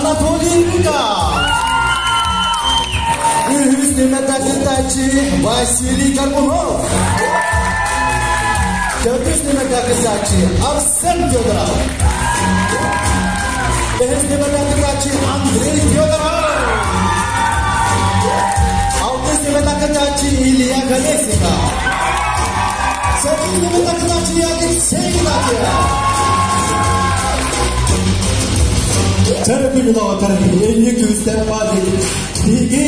Анатолий Рыков. Үһүс нүөмэрдээх кыттааччы Василий Горбунов. Төрдүс нүөмэрдээх кыттааччы Арсен Федоров. Бэһис нүөмэрдээх кыттааччы Андрей Федоров. Алтыс нүөмэрдээх кыттааччы Илья Колесников. Сэттис нүөмэрдээх кыттааччы Алексей Игнатьев. Төрөпүн доҕоттор, инник күүстээх баар Биһиги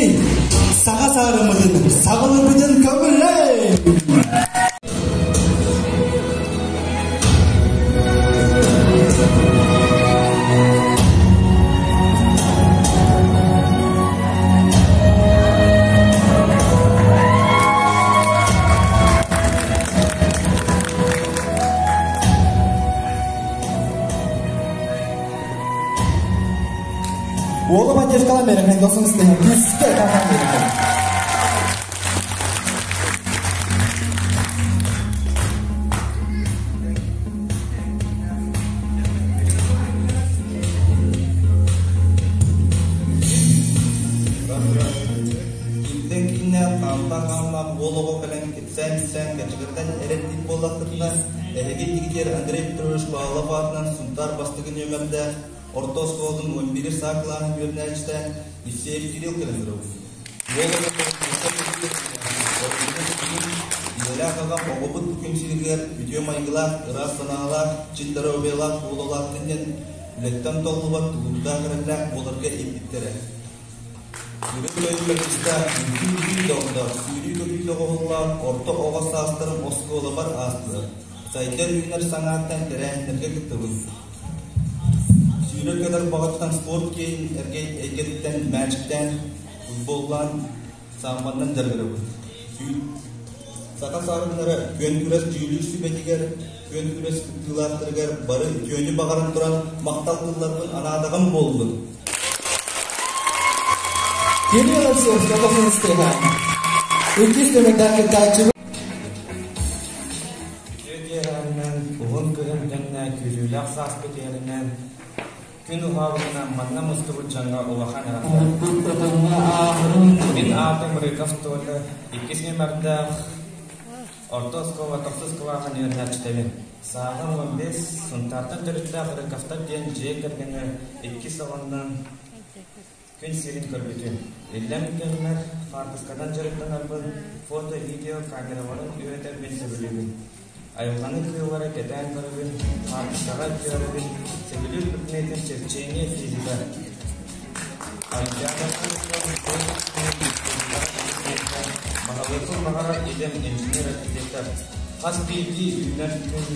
саха саарыммытын, саҕаларбытын көҥүллээ! Уолу поддержкалан беремен досун истеһин күүскэ тахан беремен. Кимтэн кииннээх хаамта-хаамнаах уол оҕо кэлэн кэпсээн-ипсээн кэчигиртэн эрэрдик буоллаххытына, эһиги тигитиэр Андрей Петрович Павлов аатынан Сунтаар бастакы нүөмэрдээх орто оскуолатын 11 саа кылааһын үөрэнээччитэ Евсеев Кирилл кэлэн турабыт. Уол оҕо Ийэлээх аҕам оҕобут бу күн сиригэр үтүө майгылаах, ыраас санаалаах, чин доруобуйалаах буолалаахтын диэн үлэттэн толлубат тулуурдаах эрэллээх буоларга ииппиттэрэ. Үрүҥ көймөтүстээх, үҥкүү-үҥкүү доҕордоох, сүүрүү-көтүү доҕуһуоллаах орто оҕо саастарым оскуолабар аастылар. Сайдар-үүнэр санааттан тэрээһиннэргэ кыттабын. Сүүрэр-көтөр баҕаттан спорт киэҥ эйгэтиттэн мээчиктээн, футболлаан, саамбаннан дьарыгырабын. Саха саарыннара күөн күрэс дьүүллүүр сүбэтигэр, күөн күрэс кыттыылаахтарыгар бары үтүөнү баҕаран туран махтал тылларбын анаатаҕым буоллун. Кирилл Алексеевич Копосинскайга. Иккис нүөмэрдээх кыттааччы Үтүө киэһээнинэн, уһун кыһын кэннэ күүрүүлээх сааскы түһэринэн, күн уһаабытынан манна мустубут дьоҥҥо улахан эҕэрдэ. Мин аатым Рыков Толя, иккис нүөмэрдээх орто оскуола тохсус кылааһын үөрэнээччитэбин. Сааһым 15, Сунтаартан төрүттээх Рыковтар диэн дьиэ кэргэҥҥэ иккис оҕоннон күн сирин көрбүтүм. Иллэҥ кэммэр хаартысканан дьарыктанарбын, фото-видео камераларын үөрэтэрбин сөбүлүүбүн. Айылҕаны кыыллары кэтээн көрөбүн, хаартыскаҕа түһэрэбин, сөбүлүүр предметим черчение, физика. Баһылыкпын баҕарар идэм инженер-архитектор. Хас биирдии үүнэр күн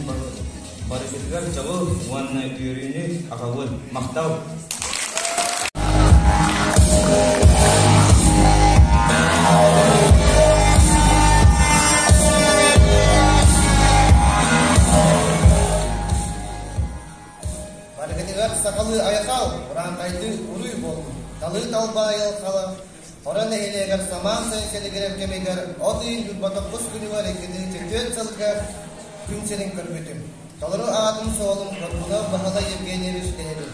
барыгытыгар дьолу уонна үөрүүнү аҕалын. Махтал! Барыгытыгар сахалыы айхал, урааҥхайдыы уруй буоллун. Талыы талбаайыл хала Хоро нэһилиэгэр самаан сайын сэлигирэр кэмигэр от ыйын 29 күнүгэр 2004 сылга күн сирин көрбүтүм. Толору аатым-суолум Горбунов Баһылай Евгеньевич дэһэбин.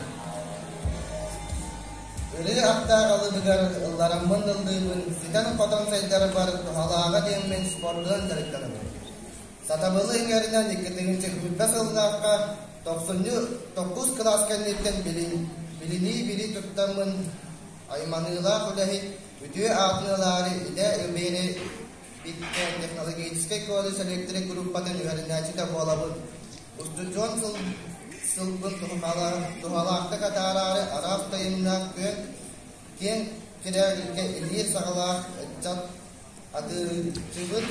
Ырыы аттаах алыбыгар ыллараммын ыллыыбын, ситэн-хотон сайдарбар туһалааҕа диэммин спордунан дьарыктанабын. Сатабылы иҥэринэн 2020 сыллаахха тохсунньу тохсус кылаас кэнниттэн билинии билии туттаммын айманыылаах үлэһит үтүө аатын ылаары идэ үбэри биттэ технологическай колледж электрик группатын үөрэнээччитэ буолабын. Устудьуон сыл сылбын туһалаахтык атаараары араас тайымнаах күөн киэҥ кирээликкэ илиир саҕалаах ыччат атыыччыбын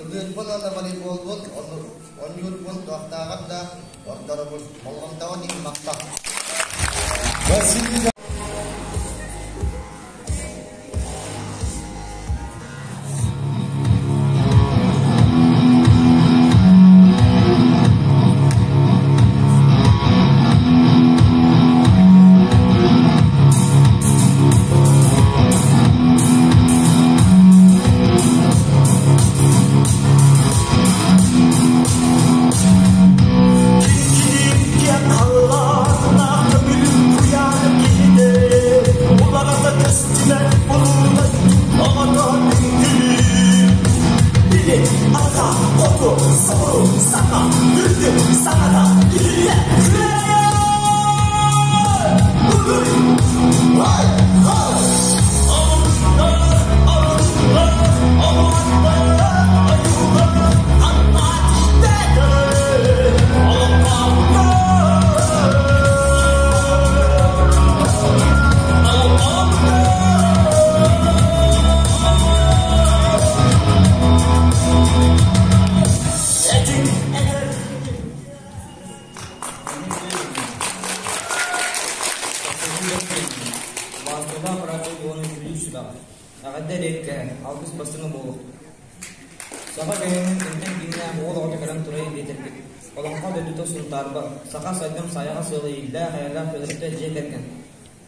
ылыырбын уонна волейболбун оонньуурбун туохтааҕар да ордоробун. Болҕомтоҕун иһин махтал. Василий Убаастабыллаах радио уонна Бүлүү сүбэҕэ. Эҕэрдэ эриэккэһэ, алгыс бастыҥа буолуохтун. Саха кэһэҥин иннин киҥнээх уол оҕото кэлэн турай биэтэрбит. Олоҥхо дойдута Сунтаарба, саха сайдам сайаҕас ыала ииллээх-эйэлээх Федоровтар дьиэ кэргэн,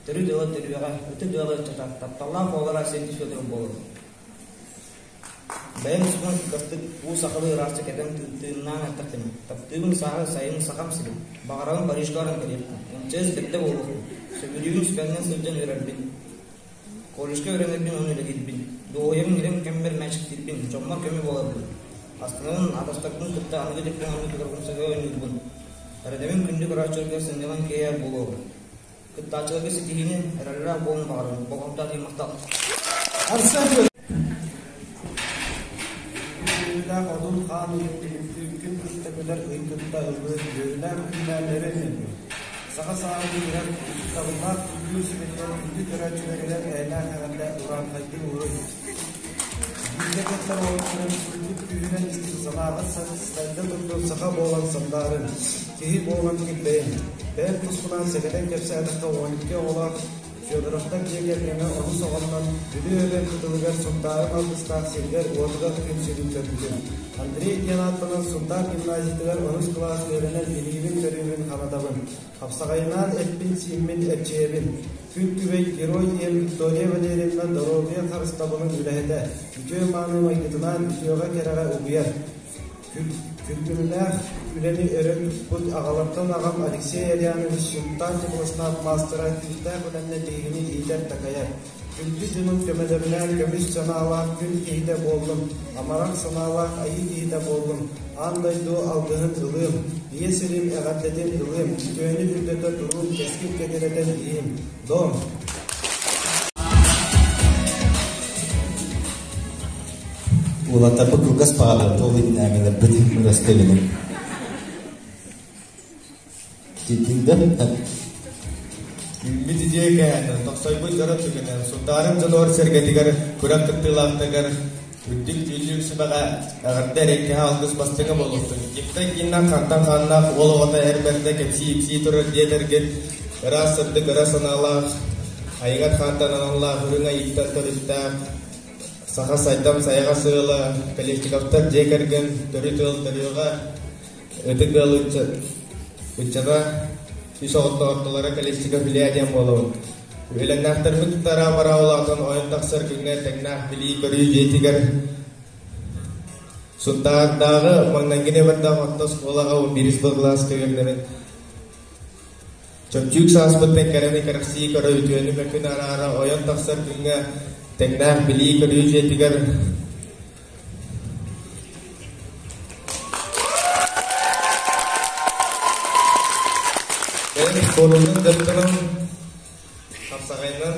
төрүт ыала төрүөҕэ, ытык ыала ыччата, тапталлаах оҕолоро Арсентий Федоров буолар. Бэйэм устунан кылгастык уу сахалыы ыраастык этэн тыыннаан эттэхпинэ, таптыыбын сааһы сайын сахам сирин, баҕарабын Парижка баран кэлиэхпин, МЧС бэрдэ буолуохпун, сөбүлүүбүн сүбэннэн сылдьан үөрэрбин, колледжка үөрэнэрбин уонна үлэлиирбин, дуоһуйабын илин кэммэр мээчиктиирбин, дьоммор көмө буоларбын, астынабын атастарбын кытта аныгы телефоҥҥа кытарбын оонньуурбун, эрэнэбин күндү көрөөччүлэргэ сынньалаҥ киэһэ буолуоҕун. Кыттааччыларга ситиһиини эрэллээх буолун баҕарабын. Болҕомто махтал. Арсен Үөрүүлээх одун хаан күн кытта күлэр, ый кытта ыллыыр, үөрүүлээх күннээн өрө үҥэллэр. Саха сааһын үрэр, ытыктабыллаах күндү сүбэтигэр күндү көрөөччүлэригэр эйэлээх эҕэрдэ урааҥхайдыы уруй! Бииргэ кыттар уолаттарын күндү күүһүнэн истиҥ санааҕыт сайда турдун, саха буолан сандаарыҥ, киһи буолан килбэйиҥ! Бэйэм туспунан сэгэтэн кэпсээтэххэ 12 оҕолоох Федоровтар дьиэ кэргэнэ онус оҕоннон Бүлүү эбэ кытылыгар Сунтаарын алгыстаах сиригэр-уотугар күн сирин көрбүтүм. Андрей диэн ааттанан Сунтаар гимназиятыгар онус кылаас үөрэнэн билиибин-көрүүбүн ханатабын. Хапсаҕайынаан эппин-сииммин эрчийэбин. Күн күбэй герой ийэм Виктория Валерьевна доруобуйа харыстабылын үлэһитэ, үтүө-мааны майгытынаан үтүөҕэ-кэрэҕэ угуйар. Күргүөмнээх үлэни өрө туппут аҕалартан аҕам Алексей Арианович Сунтаар теплоснаб маастара күүстээх үлэннэ биһигини иитэр-такайар. Күндү дьонум көмөлөрүнээн көмүс санаалаах күн киһитэ буоллум, амарах санаалаах айыы киһитэ буоллум, аан дойду алгыһын ылыым, ийэ сирим эҕэрдэтин ылыым, үтүөнү үрдэтэ туруум, кэскил кэтирэтэн иһиим. Дом! Уолаттарбыт кылгас баҕалар туох иннээҥилэрбит ырастыгыным. Тиитиндэ Үүммүт идиэкээн, тохсойбут дьоро түгэнэ, Сунтаарым дьонугар сэргэтигэр, күрэх кыттыылаахтарыгар үрдүк дьүүллүүр сүбэҕэ эҕэрдэ эрэйкэһэ алгыс бастыҥа буолуохтун. Кимтэн кииннээх хантан хааннаах уол оҕото эр бэрдэ кэпсии-ипсии турар диэтэргит, ыраас сырдык ыра санаалаах, айыгар хаантан аналлаах үрүҥ айыыттан төрүттээх, саха сайдам сайаҕас ыала, Колесниковтар дьиэ кэргэн төрүт ыал төрүөҕэ, ытык ыал ыччата үс оҕоттоҕоттолоро Колесников Илья диэн буолабын. Үөлэннээхтэрбит тара-бара улаатан ойон тахсар күҥҥэ тэҥнээх билии-көрүү дьиэтигэр Сунтаардааҕы маҥнайгы нүөмэрдээх орто оскуолаҕа 11 Б кылааска үөрэнэбин. Чөмчүүк сааспыттан кэрэни кэрэхсии көрө үтүөнү мөкүнү араара ойон тахсар күҥҥэ тэҥнээх билии-көрүү дьиэтигэр Бэйэм спорунан дьарыктанан, хапсаҕайынан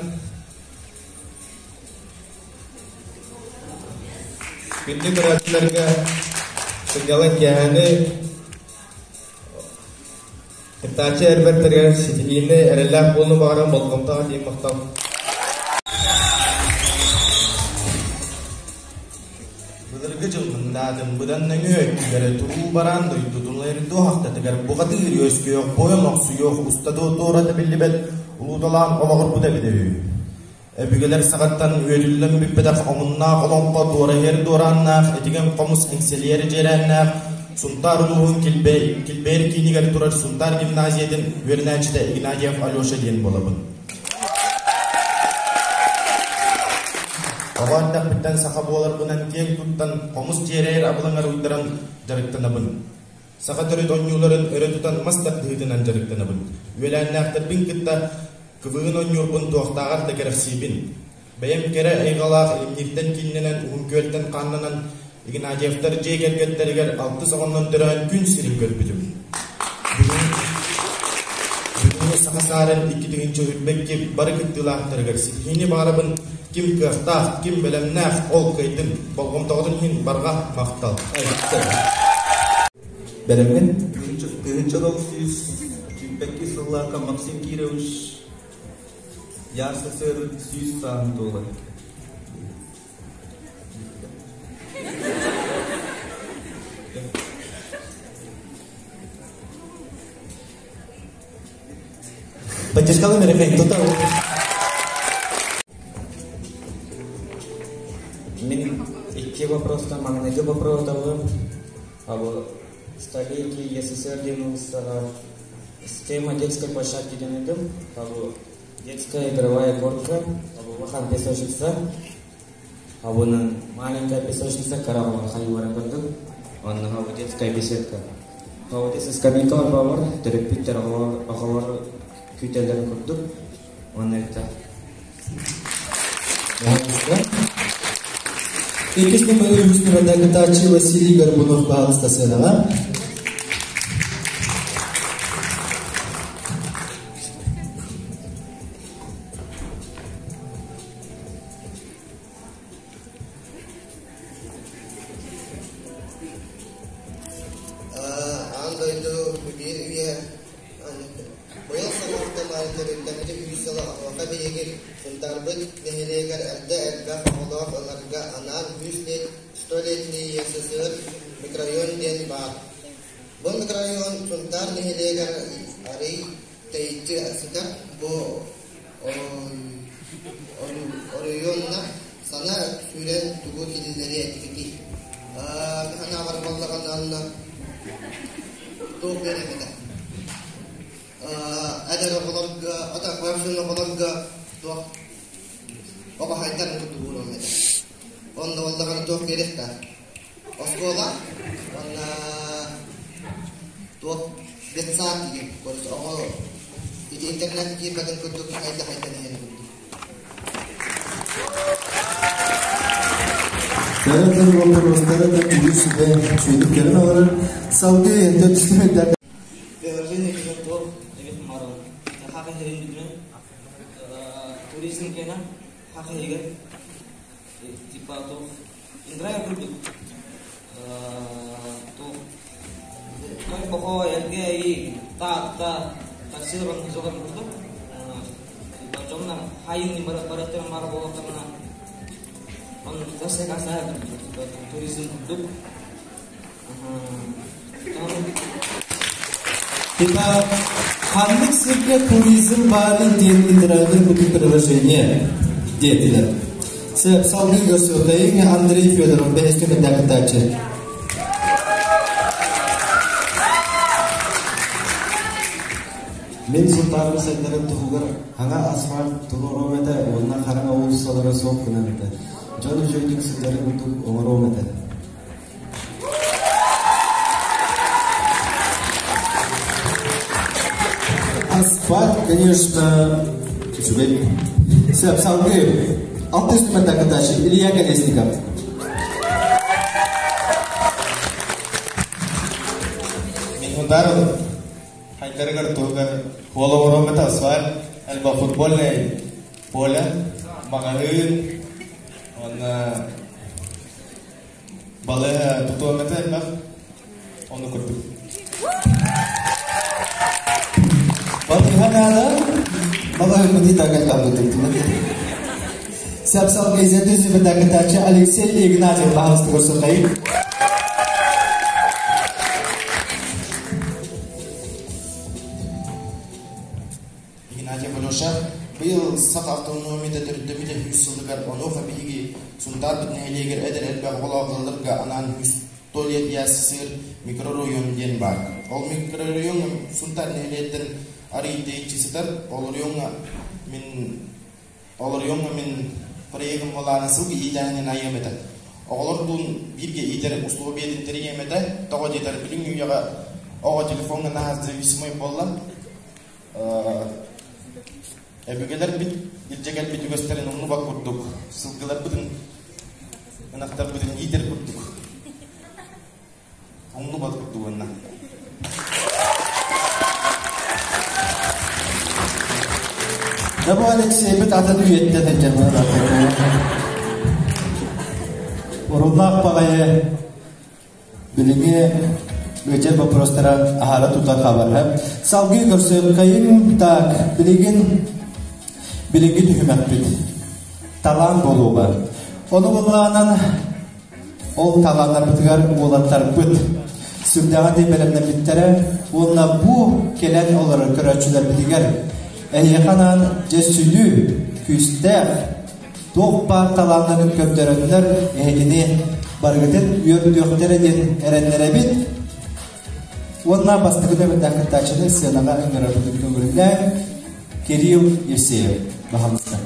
күндү көрөөччүлэргэ сынньалаҥ киэһэни Кыттааччы эрбэртэригэр ситиһиини эрэллээх буолууну баҕаран болҕомтоҕо тиийэн махтал. Былыргы дьыл мындаатын быдан нөҥүө өттүгэр туруу бараан дойдутун туоһахтатыгар бухатыыр үөскүөх, бойон охсуйуох уста туората биллибэт улууталаан олоҕурбута эбитэ үһү. Өбүгэлэр саҕаттан үөрүллэн бүппэтэх омуннаах олоҥхо дуораһыйар дуорааннаах, этигэн хомус эҥсэлийэр дьиэрээннээх Сунтаар улууһун Килбэйэр киинигэр турар Сунтаар гимназиятын үөрэнээччитэ Игнатьев Алеша диэн буолабын. Оҕо эрдэхпиттэн саха буоларбынан киэҥ туттан, хомус дьиэрэйэр абылаҥар уйдаран дьарыктанабын. Саха төрүт оонньууларын өрө тутан мас тардыһыытынан дьарыктанабын. Үөлээннээхтэрбин кытта кыбыгын оонньуурбун туохтааҕар да кэрэхсиибин. Бэйэм кэрэ айылҕалаах Илимнииртэн кииннэнэн, Уһун Күөлтэн хааннанан, Игнатьевтар дьиэ кэргэттэригэр алтыс оҕоннон төрөөн күн сирин көрбүтүм. Бүгүн, бүгүҥҥү саха Саха саарын 2022 бары кыттыылаахтарыгар ситиһиини баҕарабын. Ким кыахтаах, ким бэлэмнээх, ол кыайдын. Болҕомтоҕутун иһин барҕа махтал. Бэлэмҥин? 1922 сыллаахха Максим Кирович ЯССР 100 сааһын туолар. Поддержкалым эрэ тута. Мин икки вопростан маҥнайгы вопростабын. Абы столетие СССР диэн уулуссаҕа система детской площадки диэн ыйдым. Абы детская игровая горка, абы улахан песочница, абынан маленькая песочница кыра хайуара курдук. Онно абы детская беседка. Абы скамейкалар баар, төрөппүттэр оҕолор күүтэллэрин курдук. Онно это Иккис нөмірі үс нөмірді кытааччы Василий Горбунов баһаалыста сыанаҕа. Аан дойду биир үйэ Быйыл саҥа тэриллэммит үһүс сыла онуоха биһиги Сунтаарбыт нэһилиэгэр эрдэ элбэх оҕолоох ыларга анаан үс столетний СССР микрорайон диэн баар. Бу микрорайон Сунтаар нэһилиэгэр арый тэйиччи сытар. Бу оройуонна сана сүүрэн тугу киллэриэ этигитий? Санаабар буоллаҕына туох биэрэр эдэр оҕолорго, отакваршын оҕолорго туох оҕо хайдарын курдук ууран этэ. Онно буоллаҕына туох биэриэхтээх? Оскуола уонна туох детсад диэн оҕо ити интернет киирбэтин курдук хайда-хайдан иһэн курдук. Дара вопростары да үгүс сүбэ сүөдүк кэлэн олорор. Салгыы энтэ түстүмэттэр. Приложение кэлэн туох эбит марын. Хаха херин бүтүнэн туризм кэнэ хаха херигер типа туох индрайв курдук туох той бохо эргэ и та таксиларан хызылар курдук дьоннор хайын бараттарын бар буолаттарына он туризм курдук. Типа ханнык сиргэ туризм баарын диэн интерактив курдук приложение диэтилэр. Сөп, салгыы көрсүөххэйиҥ Андрей Федоров бэһис түмэннээх кыттааччы. Мин Сунтаарга сайдарын туһугар хаҥа асфальт туруоруом этэ уонна хараҥа уулуссалара суох гынан этэ. Дьон үчүгэйдик сылдьарын курдук оҥоруом этэ. Асфальт, конечно, үчүгэй. Сөп, салгыы. Алтыс түмэннээх кыттааччы Илья Колесников. Мин Сунтаар хайдарыгар туһугар хуола оҥоруом этэ асфальт, элбэх футбольное поле, маҕаһыын, уонна балыыһа тутуом этэ элбэх, ону курдук. Балыыһа наада, балыыһа такайталбытык. Сөп, салгыы зәтүс түмэннээх кыттааччы Алексей Игнатьев баһаалыста көрсүөххэйиҥ. Игнатьев Алеша быйыл Саха автономията төрүттэммитэ үс сылыгар онуоха биһиги Сунтаарбыт нэһилиэгэр эдэр элбэх оҕолоох ыалларга анаан үс туалет ЯССР микрорайон диэн баар. Ол микрорайоҥҥа Сунтаар нэһилиэктэн арыый тэйиччи сытар. Ол оройуоҥҥа мин ол оройуоҥҥа мин проегым былаана сылгы иитээһинин айыам этэ. Оҕолордуун бииргэ иитэр условиятын тэрийиэм этэ. Тоҕо диэтэр билиҥҥи үйэҕэ оҕо телефоҥҥа наһаа зависимый буолла. Өбүгэлэрбит илдьэ кэлбит үгэстэрин умнубат курдук, сылгыларбытын, ынахтарбытын иитэр курдук, умнубат курдук уонна. Да бу Алексейбит атын үйэттэн сылдьар Оруннаах баҕайы билиҥҥи бөтен вопростара аһара тутар хабарга. Салгыы көрсүөххэйин так билигин билиҥҥи түһүмэхпит талаан буолуоҕа. Ону буллаанан ол талааннарбытыгар уолаттарбыт сүрдэҕин диэн бэлэмнэммиттэрэ уонна бу кэлэн олорор көрөөччүлэрбитигэр эһиэхэ анаан дьэ сүдү күүстээх туох баар талааннарын көрдөрөннөр эһигини барыгытын үөрдүөхтэрэ диэн эрэннэрэбит уонна бастакы нөмэрдээх кыттааччыны сыанаҕа ыҥырарбытын көҥүллээн Кирилл Евсеев баһылыста.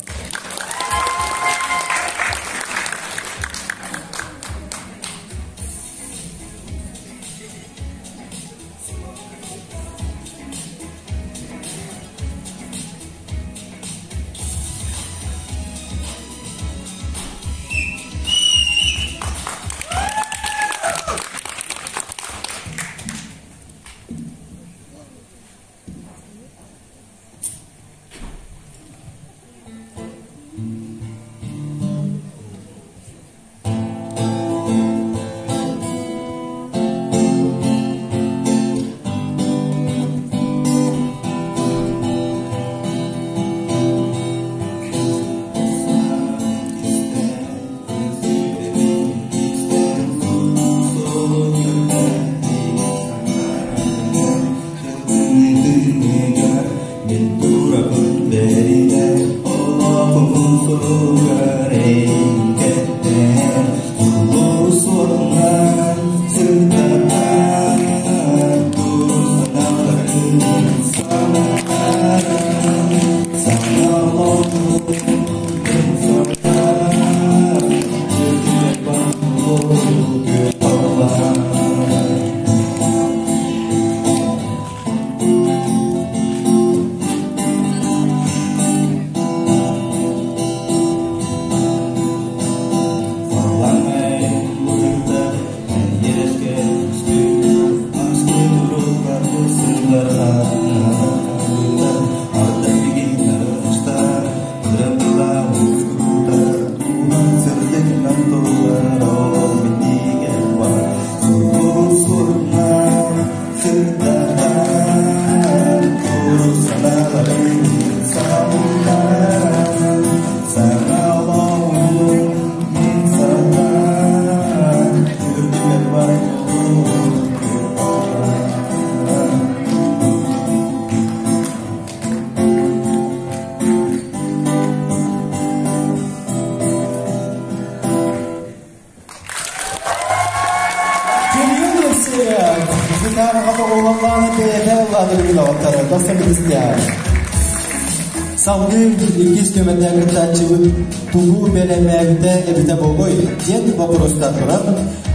Салгыы иккис түмэннээх кыттааччыбыт тугу бэлэмнээбитэ эбитэ буолуой диэн боппуруостар туран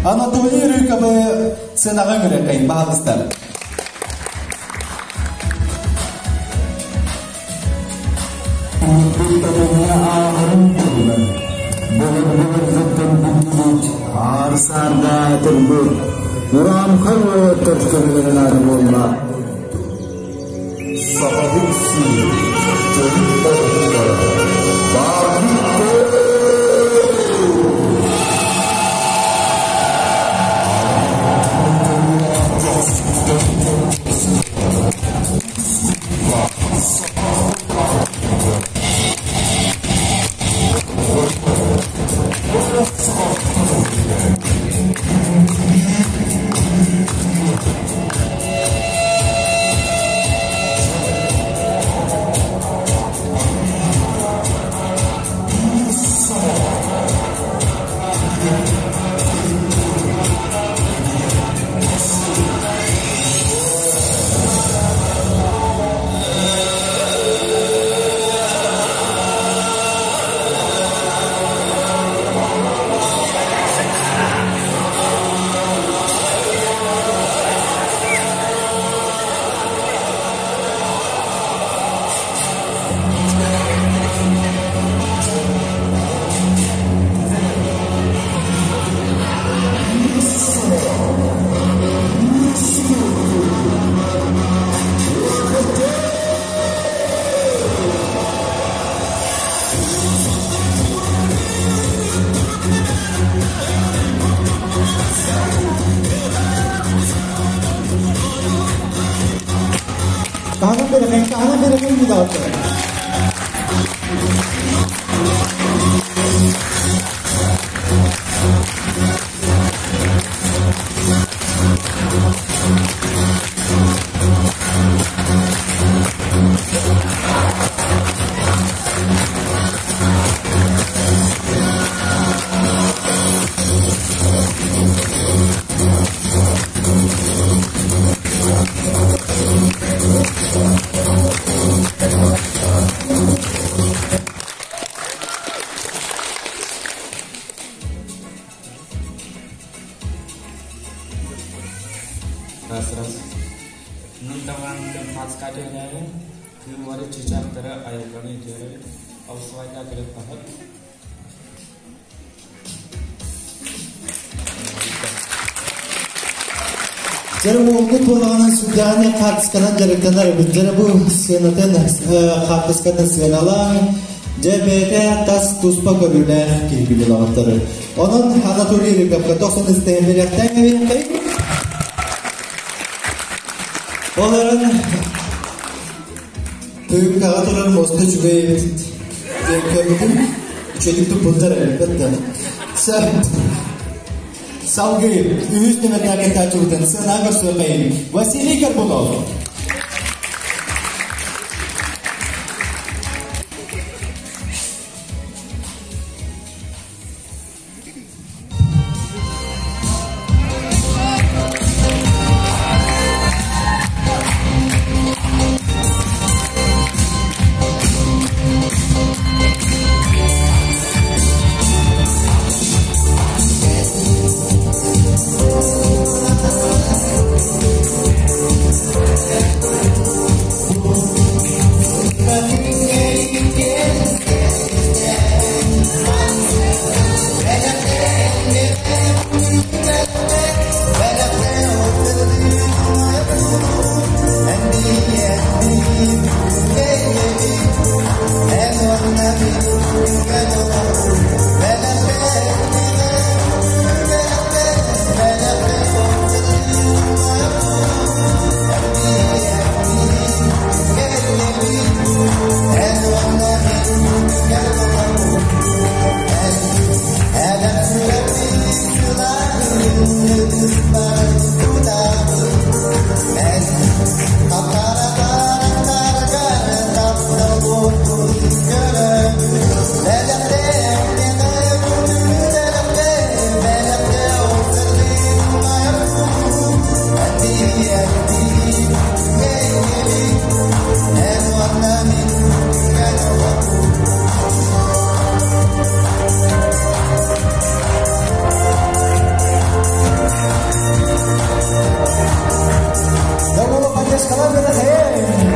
Анатолий Рыковы сыанаҕа ыҥырыаххайын баһаалыстар. Аар-саарга турбут, ураамхан уолаттар көмөлөрүн буолла. Сахабыт сирин төрүт оҕуттара Таһынан береген дии Раз, раз. Нын даҕан хаацка түһэрээри, кыымлары чычаахтары айылганы үтүөрэр, аусвайда кэлip пахат. Жары уолгут буолаҕынан сүрдэҕинэ хаартысканан дьарыктанар эбит. Дьара бу сыанатын хаартыскатын сыаналаан, дьэ бэйэтэ тас туспа көрүүлээх киһи билилаҕыттары. Онон Анатолий Рыковка тоқсан истэһин билэхтэн эбиэххэй. Оларын тыйыктаҕа турар моста үчүгэй эбит диэн көрбүтүм. Үчүгэйдик туппуттар элбэт да. Салгыы үһүс нөмердээх кыттааччыбытын сыана көрсүөххэйин Василий Горбунов. Даволу поддержкалар берехейин.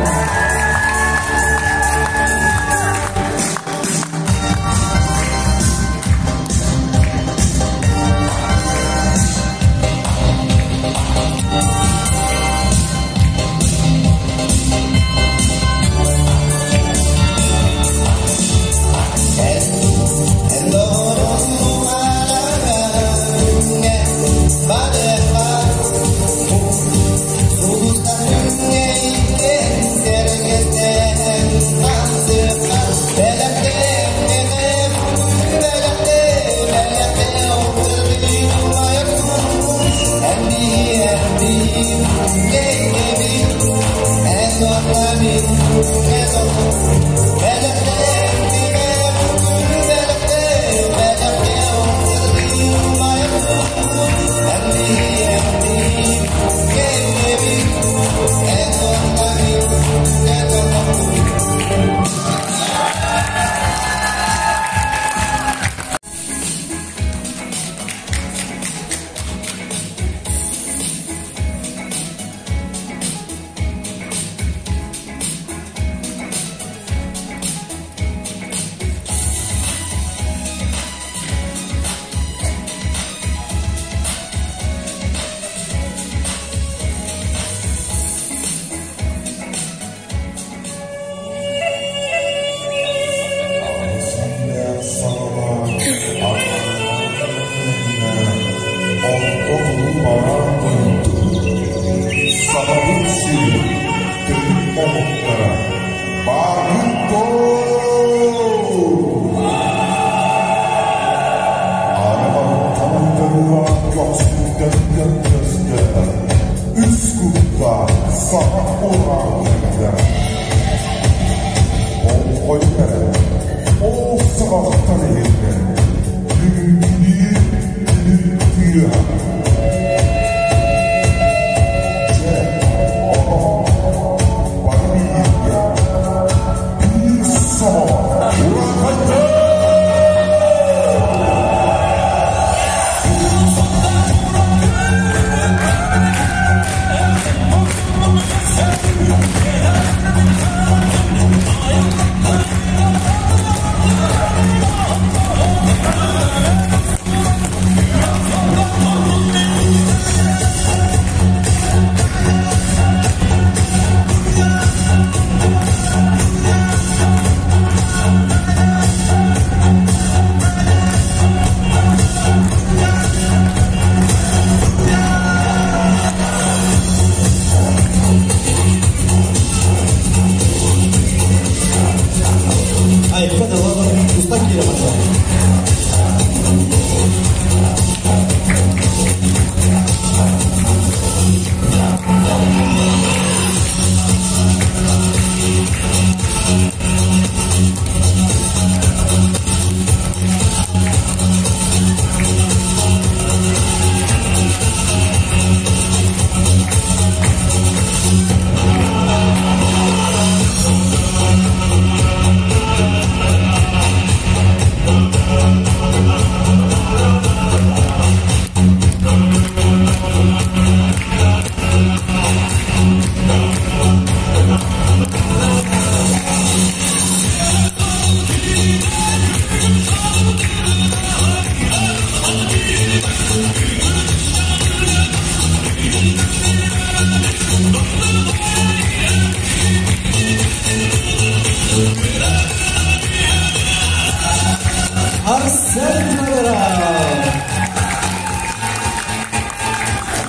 Арсен Федоров!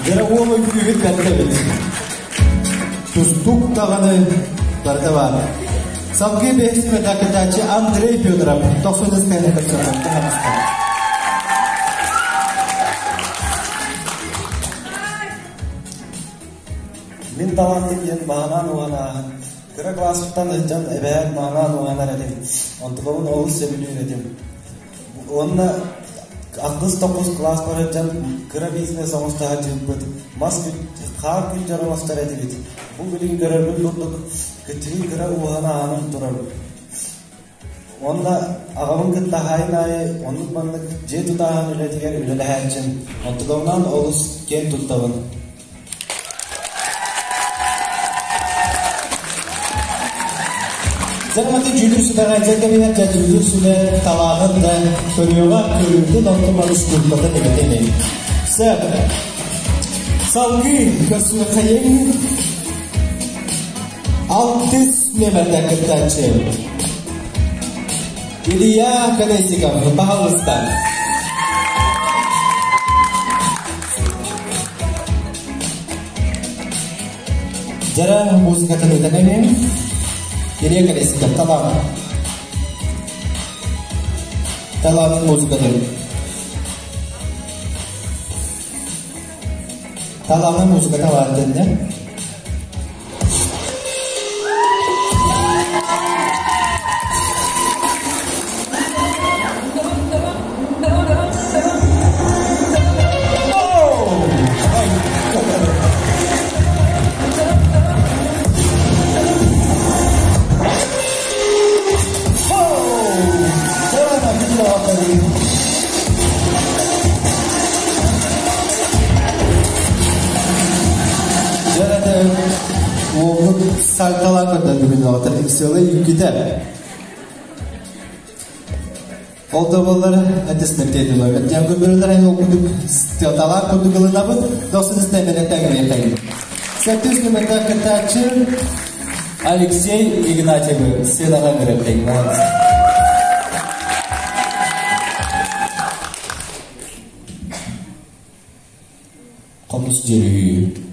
Дьэ уол үҥкүүһүт бэрдэ эбит. Тустуук даҕаны барыта баар. Салгыы бэһис кытааччы Андрей Федоров 90 сцена көрсөҕө таҕыста. Мин таланым диэн баанан уһанааһын. Кыра кылааспыттан сылдьан эбээт маанан уһанар этим. Онтукабын олус сөбүлүүр этим. Уонна ахсыс-тохсус кылааспар сылдьан кыра бизнес оҥосто сылдьыбыппыт. Мас хаар күлдьэр оҥостор этибит. Бу билигин көрөрбүт курдук кыччыгый кыра уоһана аанын турар. Уонна аҕабын кытта хаайын аайы оннук-маннык дьиэ тутааһын үлэтигэр үлэлэһээччим. Онтукабынан олус киэн туттабын. Дьэ, дьүүлүр сүбэҕэ дьэ кэбиһэр дьэ дьүүлүр сүбэ талаанын да көрүөҕэ көрүүтүн онтун искусствотын эбэтин. Сөп. Салгыы көрсүөххэйиҥ алтыс нүөмэрдэн кыттааччы Илья Колесников, пожалуйста. Дьара музыкатын ыытан эмиэ Илья Колесников талаан. Талаанын музыкатын. Талаанын музыката баар дэннэ. Уолбут сальталаан көрдөрдүгүн оҕотор иксыала үҥкүтэ. Ол да буоллар этисмертиэтилэр. Диэн көбүрүлэр эн ол курдук стелталаах курдук ылынабыт. Дохсун истэмэнэ тэҥниэтэҥ. Сэттис нүмерде кыттааччы Алексей Игнатьевы сценаҕа ыҥырыппыт. Хомус дьүрүһүү.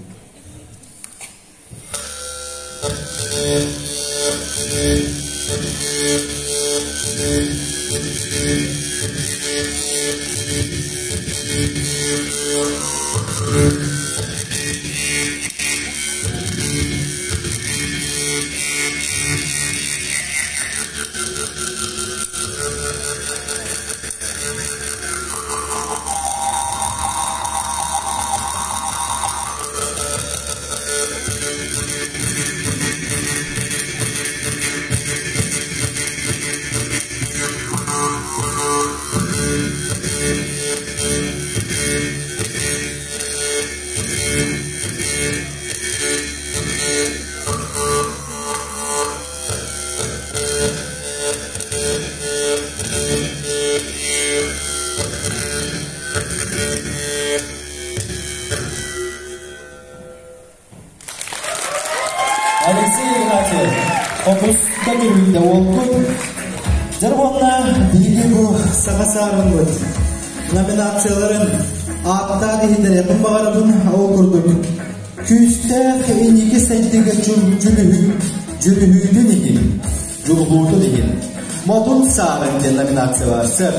Алексей Игнатьев хомуска дьүһүйдэ уолбут. Дьэр уонна биһиги бу саха саарыммыт номинацияларын ааттаан иһиттэриэхпин баҕарабын. Ол курдук күүстээх инники сайдыыга дьүрүһүүтүн иһин, дьулуһуутун иһин Модун саарын диэн номинация бар. Сөп.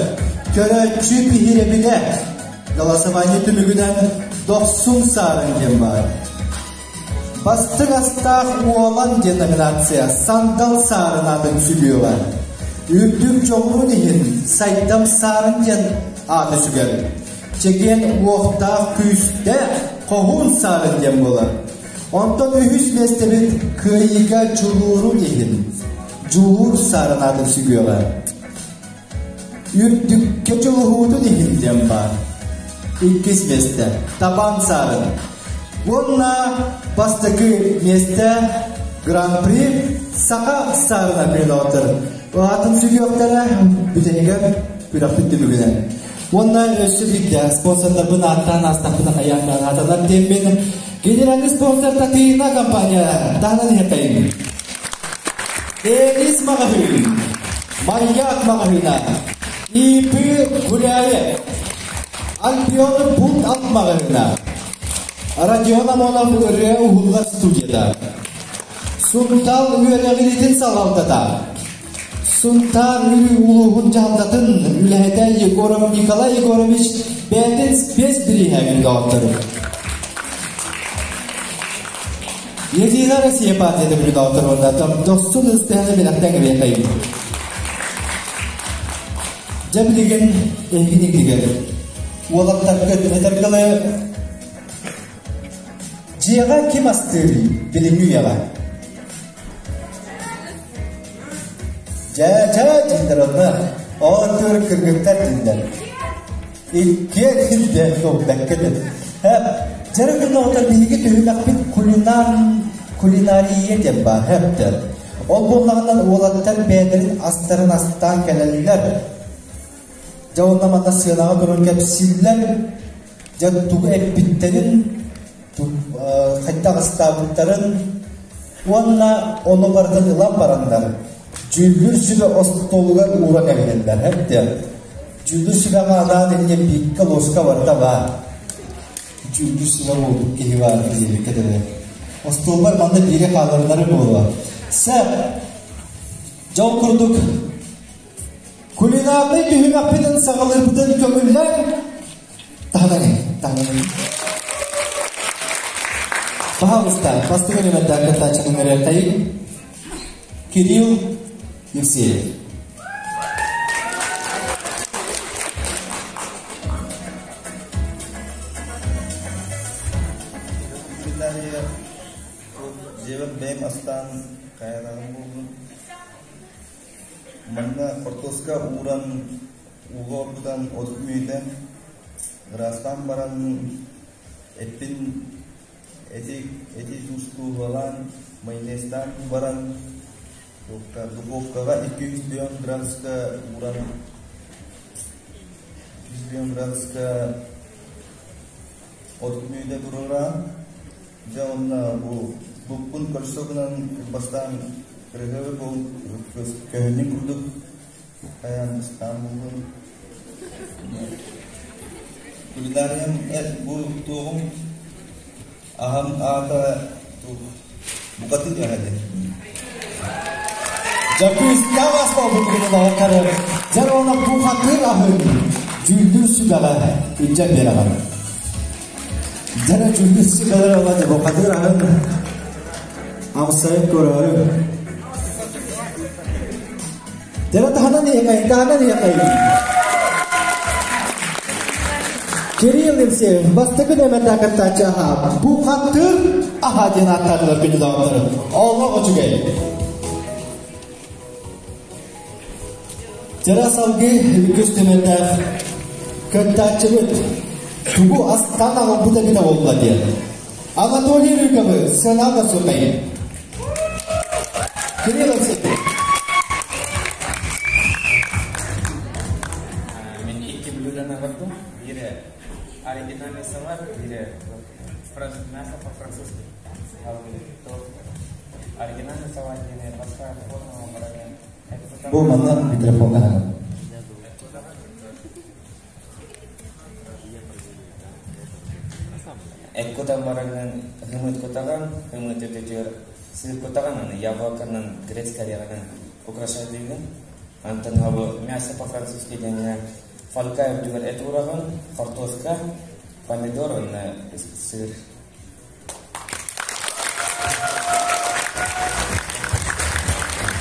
Көрөөччү биһирэбилэ голосование түмүгүнэн Дохсун саарын диэн баар. Бастыҥ астаах уолан диэн номинация Сандал Саарын аатын сүгүөҕэ. Үрдүк дьоҕурун иһин Сайдам Саарын диэн ааты сүгэр. Чэгиэн уохтаах күүстээх Хоһуун Саарын диэн буолар. Онтон үһүс миэстэбит Кыайыыга дьулуурун иһин Дьулуур Саарын аатын сүгүөҕэ. Үрдүккэ дьулуһуутун иһин диэн баар. Иккис миэстэ Табан Саарын. Уонна бастакы миэстэ Гран-при Саха Саарына пилоттар. Аатын сүгүөхтэрэ бүтэһигэр күрэхпит түмүгүнэн. Уонна өссө биирдэ спонсордарбын ааттаан аастахпына хайаан аатанар диэммин генеральный спонсор Татыйна компания таһынан иһэппэйим. Элис маҕаһыын, Маяк маҕаһыына, ИП Гуляев, Альбион Булт Алт маҕаһыына, Родион Амонов ырыа уһуллар студията, Сунтал үөрэҕириитин салалтата, Сунтаар Мүрү улууһун дьаһалтатын үлэһитэ Егоров Николай Егорович бэйэтин спецбирииһэ күндү Единая Россия партията бүлүн уонна дохсун ыстыһаны билэхтэн кэбиэхэйин. Дьэ билигин эһигин игдигэр уолаттаргыт этэргэлэ дьиэҕэ ким астыырый билиҥҥи үйэҕэ? Дьэ, дьэ, дииллэр онно. Оонньуур кыргыттар дииллэр. Иккиэн илдьэ суолбакка Хэп, дьэрэ күннэҕитэ биһиги түһүмэхпит кулинар кулинария диэн баар хэптэр. Ол буоллаҕынан уолаттар бэйэлэрин астарын астаан кэлэллэр. Дьэ онно манна сыанаҕа туран кэпсииллэр. Дьэ тугу эппиттэрин, хайдах астаабыттарын уонна ону барытын ылан бараннар дьүүллүүр сүбэ остуолугар ууран эбинэллэр хэптэр. Дьүүллүүр сүбэҕэ анаан инньэ бииккэ луоска барыта баар. Дьүүллүүр сүбэ буолбут киһи баар диэбиккэ дылы. Остуолбар манна биири хаалларынары буолуо. Сэ, дьол курдук кулинарнай түһүмэхпитин саҕалыырбытын көҥүллээн таһынан таһынан Пожалуйста, бастакы нүмердээх кыттааччыны нөрүөтайын Кирилл Евсеев. Дьиэбэр бэйэм астаан хайалаҕым буоллун. Манна хортуоска ууран, ууга оргутан отут мүнүүтэ ыраастаан баран эппин Эти эти туустуулалаан, майонезтаан баран духовкаҕа 200 градуска ууран 200 градуска 30 мүнүүтэ туруораан, дьэ уонна бу луукпун көрсө гынан бастаан кырыһыабы көһүннүн курдук хайаан ыстаан буллум. Кулинариям бу туоҕум аһам аата букатын эһэдэ. Дьокуускай аспалбытын оҕотары дьэр уонна бухатыыр аһын дьүүллүүр сүбэҕэ илдьэн биэрэҕин. Дьэрэ дьүүллүүр сүбэлэр ыла бухатыыр аһын амсайын көрөөрү. Дьэрэ таһынан иһэкэй, таһынан иһэкэй. Кирилл Евсеев бастакы нөмэрдээх кыттааччы аһа бухатыр аһа диэн ааттаатылар күндү Олох үчүгэй. Дьара салгыы үгүс нөмэрдээх кыттааччыбыт тугу астаан аҕалбыт эбитэ буолла диэн. Анатолий Рыковы сыанаҕа сутайын. Кирилл Евсеев. Мен икки блюданы көрдүм. Биирэ оригинальный салат, биирэ мясо по-французски. Оригинальный салат диэн бастаан формаҕа баран Бу манна микрофоҥҥа аһаҕын. Эт кутан баран хымыт кутаҕын, хымыт өтөтүгэр сыыр кутаҕын, аны яблоканан, грецкий орехынан украшайдыыгын. Антон бу мясо по-французски диэҥҥэ фольга үрдүгэр эт уураҕын, хортуоска, помидор уонна сыр.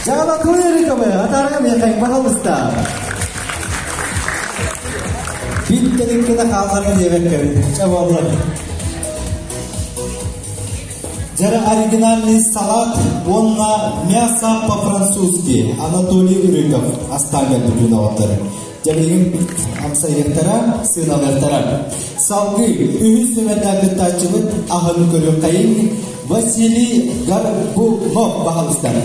Дьаалатуй Эриковы атаарга миэхэ пожалуйста. Биттеликкене хаалларга диэбэккэбит. Чэ буоллар. Дьэрэ оригинальный салат уонна мясо по-французски Анатолий Уриков астаан кэлбит күн Дьэбилигин амсайыахтара, сыаналыахтара. Салгыы үһүс нүмердээх кыттааччыбыт аһын көрүөххэйиҥ Василий Горбунов баһылыстар.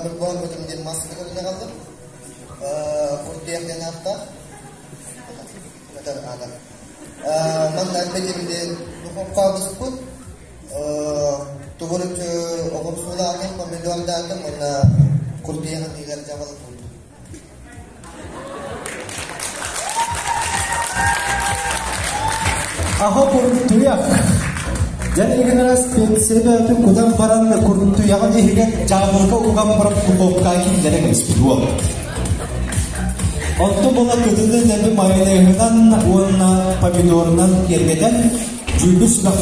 Бурбон бутум диэн маска көрүнэ қалдым. Куртуйах диэн ааттаах. Көтөр аата. Манна бетимде духовка буспут. Тугуруччу оҕурсуулаатым, помидордаатым уонна куртуйаҕын иһигэр дьабал курдук. Аха куртуйах. Дьэн игинара спецсебөтүн кутан баран куртуйаҕын иһигэр дьаабылыка уган баран духовка киллэрэн кэбиспит уол. Онто була кытыны нөбү майонеһынан уонна помидорунан киэргэтэн дьүүллүр сүбэх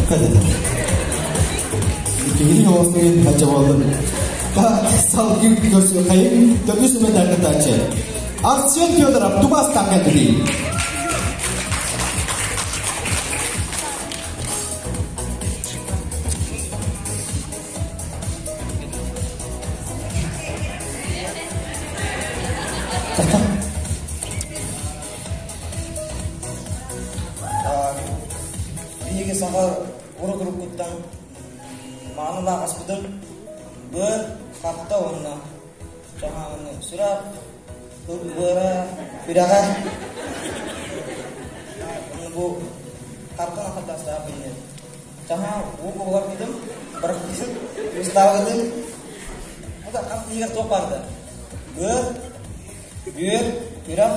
көтөтөр. Киһини оҕостугун хача буоллун. Салгын көрсүөххэйин төбү сүмэтэр кытааччы. Арсен Федоров тубастан кэлбитий. Биһиги саха урут-уруккуттан маанылаах аспытын быар, хатта уонна чаһааны сүрэх, быара, үрэҕэ бу хартан хатастаах биннер. Чаһаа уу буоларбытым, бырахпытым, устаабытым. Бу да хас тиһигэр туох баарда? Быар, бүөр, үрэх,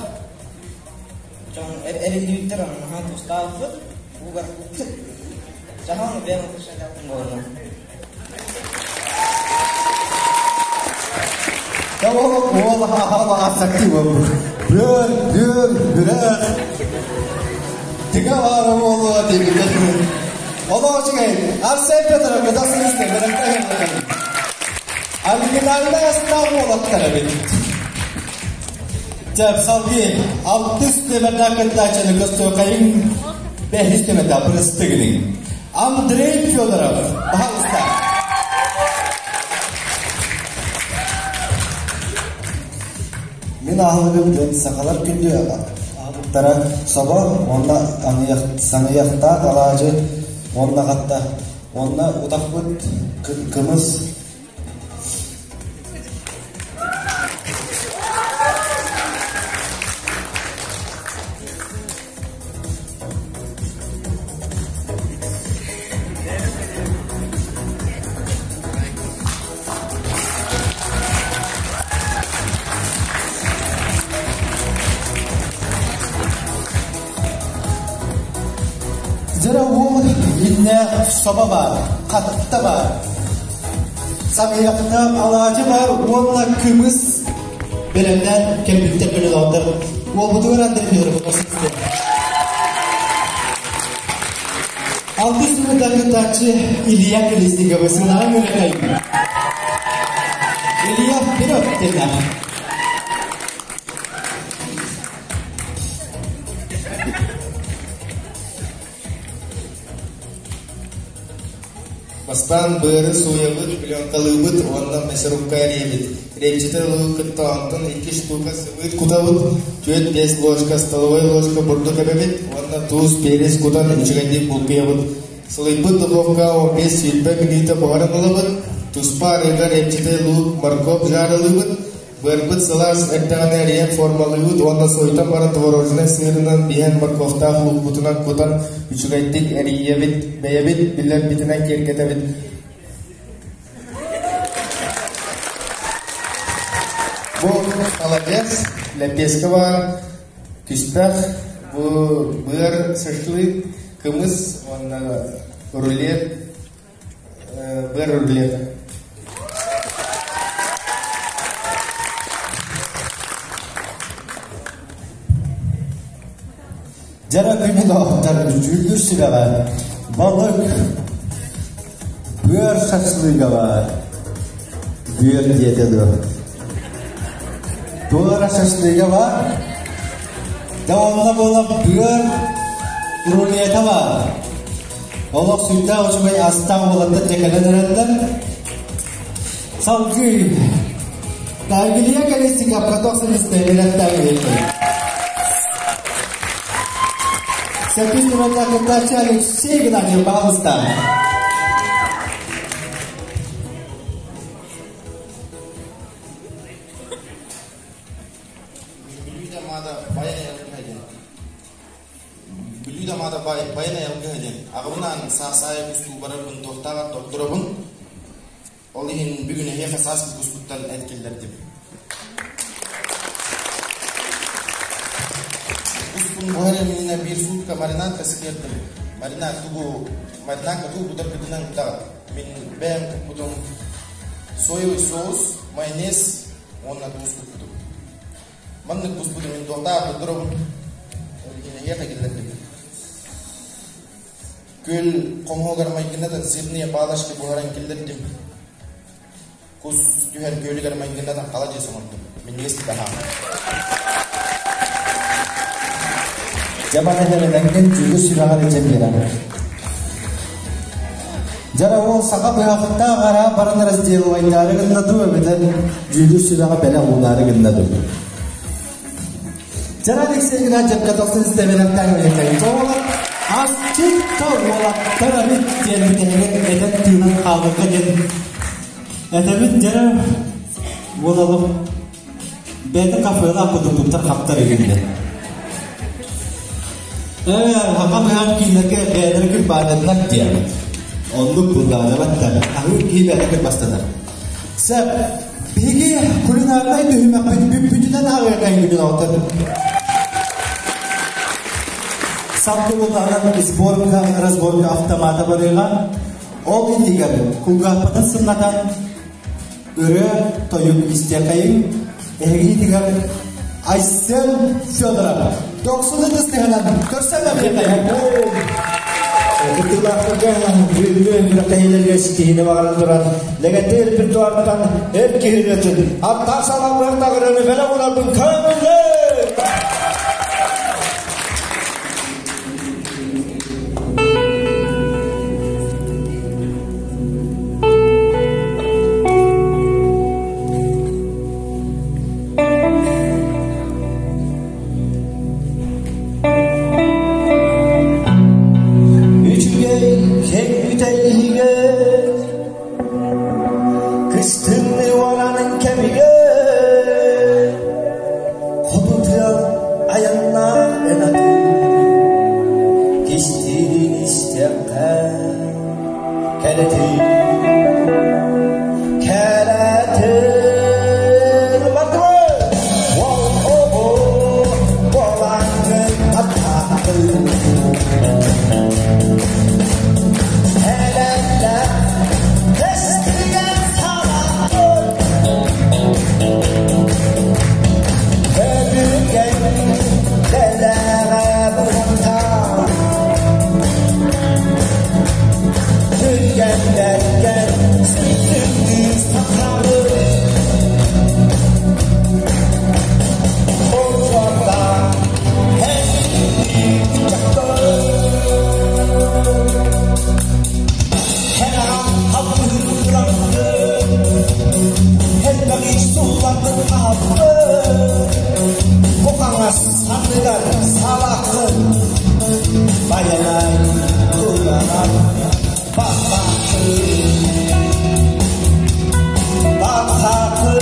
дьон эриллибиттэр наһаа тустаабыппыт, уугарбыппыт. Чаһаан бэйэм отношенияларым буолла. Уол аһаҕасакты Бүөр, бүөр, бүрэх. Тыга баара буолуо диэбитэ. Олох үчүгэй. Арсен Петров кытасын истэ, Оригинальный астаах уолаттар эбит. Дьэ, салгыы алтыс нүөмэрдээх кыттааччыны көстүөххэйиҥ бэһис нүөмэрдээх бырастыгыныҥ. Андрей Федоров, пожалуйста. Мин аһылыгым диэн сахалар күндү аһылыктара собо уонна саҥыйахтаах алаадьы уонна хатта уонна утахпыт кымыс. Дьэ уол иннэ собо баар, хатта баар. Саҥыйахтаах алаадьы баар уонна кымыс бэлэмнээн кэлбиттэр көлөлөөхтөр. Уолбутугар Андрей Федоров Алтыс минута кыттааччы Илья Колесниковы сынаҕа үөрэтэйин. Илья, вперед, теннах. Бастаан быары сууйабыт, пленкалыыбыт уонна мясорубка эриэбит. Репчатый луук кытта онтон икки штука сымыыт кутабыт, түөрт-биэс ложка столовой ложка бурдук эбэбит уонна туус, перец кутан үчүгэйдик булкуйабыт. Сылыйбыт духовка 15-20 мүнүүтэ буһаран ылабыт, туспа арыыга репчатый луук, морковь жарылыыбыт, Быарбыт сылаас эрдэҕинэ эрийэн формалыыбыт уонна суойтан баран творожнай сыырынан биһэн морковтаах луукпутунан кутан үчүгэйдик эрийэбит, бэйэбит билэрбитинэн киэргэтэбит. Бу холодец, лэппиэскэ баар, күспэх, бу быар шашлык, кымыс уонна рулет, быар рулет. Дьара күнүн оһтар дьүүллүүр сүбэҕэ балык быар шашлыга баар. Бүөр диэтэ дуо? Туора шашлыга баар. Да онно буола быар рулета баар. Олох сүрдээх үчүгэй астаах уолаттар дьэкэлэн эрэллэр. Салгыы Тайгилия Колесников катоксын истэбилэхтээги Сэттис номердаах кыттааччы Алексей Геннадьев, пожалуйста. Бүлүү дамаада баян айылгыһа диэн. Аҕабынаан саас аайы кустуу барарбын туохтааҕар тордоробун. Ол иһин бүгүн эһиэхэ саас куспуттан эт киллэрдим. Куспун буһар иннинэ биир суутка маринадка сытыардым. Маринад тугу маринадка тугу кутаргытынан кутаҕыт. Мин бэйэм куппутум соевый соус, майонез уонна туус куппутум. Маннык куспутум мин туохтаах тордоробун. Ол иһин эһиэхэ киллэрдим. Күөл хомуһугар майгыннатан сырные палочки буһаран киллэрдим. Кус түһэр күөлүгэр майгыннатан халадьыас оҥордум. Минньигэс таһаам. Дьэ маны эрэнэҥҥин дьүүлү сүрэҕэр илдьэн биэрэн. Дьара уол саха быһахтаах араа баран разделывайдаары гынна дуу эбэтэр дьүүлү сүрэҕэ бэлэх уунаары гынна дуу. Дьара Алексей Геннадьевка тохсун истэбэлэртээн үлэкэйин оҕолор асчыт уолаттар эбит диэн бүтэһигэр этэн тыынан хаалбыкка диэн этэбит дьара уолалым бэйэтэ кафелаах курдук туттар хаптар игиннэ. Ээ, хака быһан кииннэргэ бэйэлэрэ кырбаананнар диэн. Оннук буллаанабаттар. Аһыы киһи бэйэтэ кырбастанар. Сөп. Биһиги кулинарнай түһүмэхпит бүппүтүнэн ааҕыакайгытын алтан. Сабдылылаанан сборка, разборка автомата барыаҕа. Ол иннигэр кулгаахпытын сымнатан ырыа тойук истиэхэйиҥ. Эһигитигэр Айсен Федоров дохсун ытыстыһынан көрсөн Кыттыылаахтарга бүгүҥҥү күрэхтэһиилэргэ ситиһиини баҕаран туран, Лэгэнтэй репертуартан эр киһи ырыатын, аттаах саламмыһах таҕырыаны бэлэх уунарбын көҥүллээ! Үчүгэй кэҥ бүтэйигэр Кыстыҥны уоранын кэмигэр Хоту тыал айаннаах эн атын Кистиирин истэххэ кэрэтин Кэрэтин бардыбы Ол оҕо буолаҥҥын аттаахтын Элэллэх эстигэн салаатын Өбүгэн дэлэҕэ быһахтаах Түргэннэргэн сүрдүү сахабы Олорда Байанай туранан баппакы баппакы.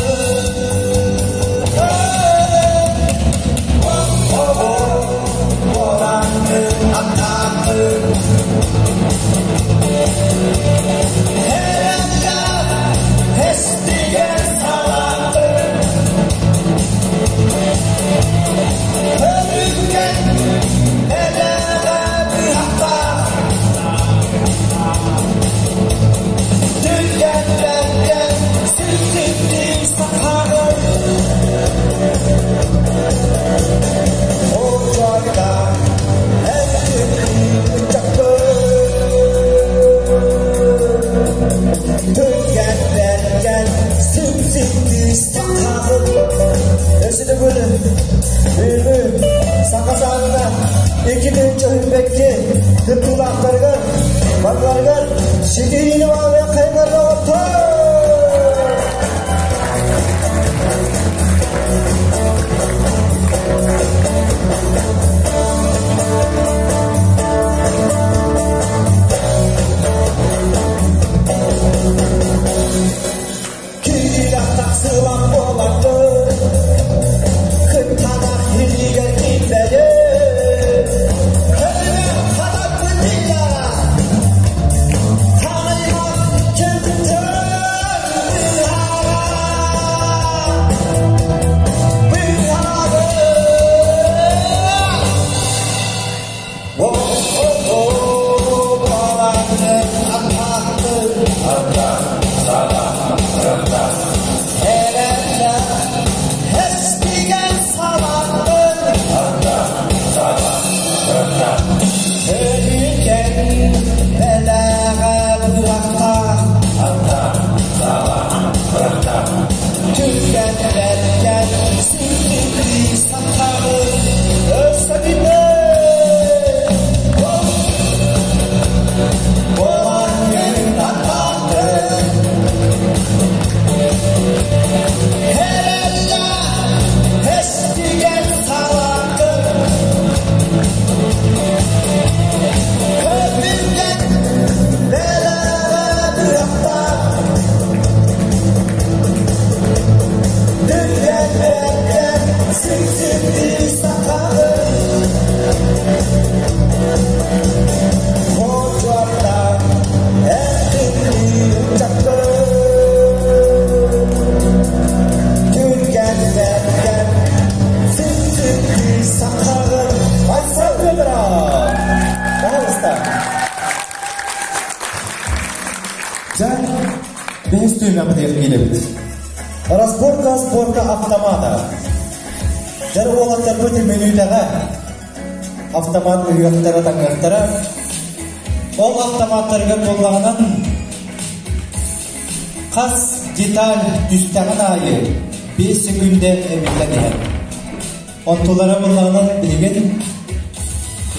Түмэкки кыттыылаахтарыгар барыларыгар ситиһиини баҕарыаххайыҥ оҕоттор! Киирэх тахсыылаах буоларгын, кыттаанах илиигэр киирбэйин. Кэлимэ хатаппын дия, хаайыма кэнтэн быыһаара, быыһаары. Türkenlerken sürtüklü satarı Özleminde Бэһис түһүмэхпитигэр киирэбит. Разборка сборка автомата. Дьэр уолаттарбыт мүнүүтэҕэ автомат ыһыахтара таҥыахтара. Ол автоматтарыгар буоллаҕынан хас деталь түстэҕин аайы 5 секүндэ эбиллэн иһэр. Онтулара буоллаҕынан билигин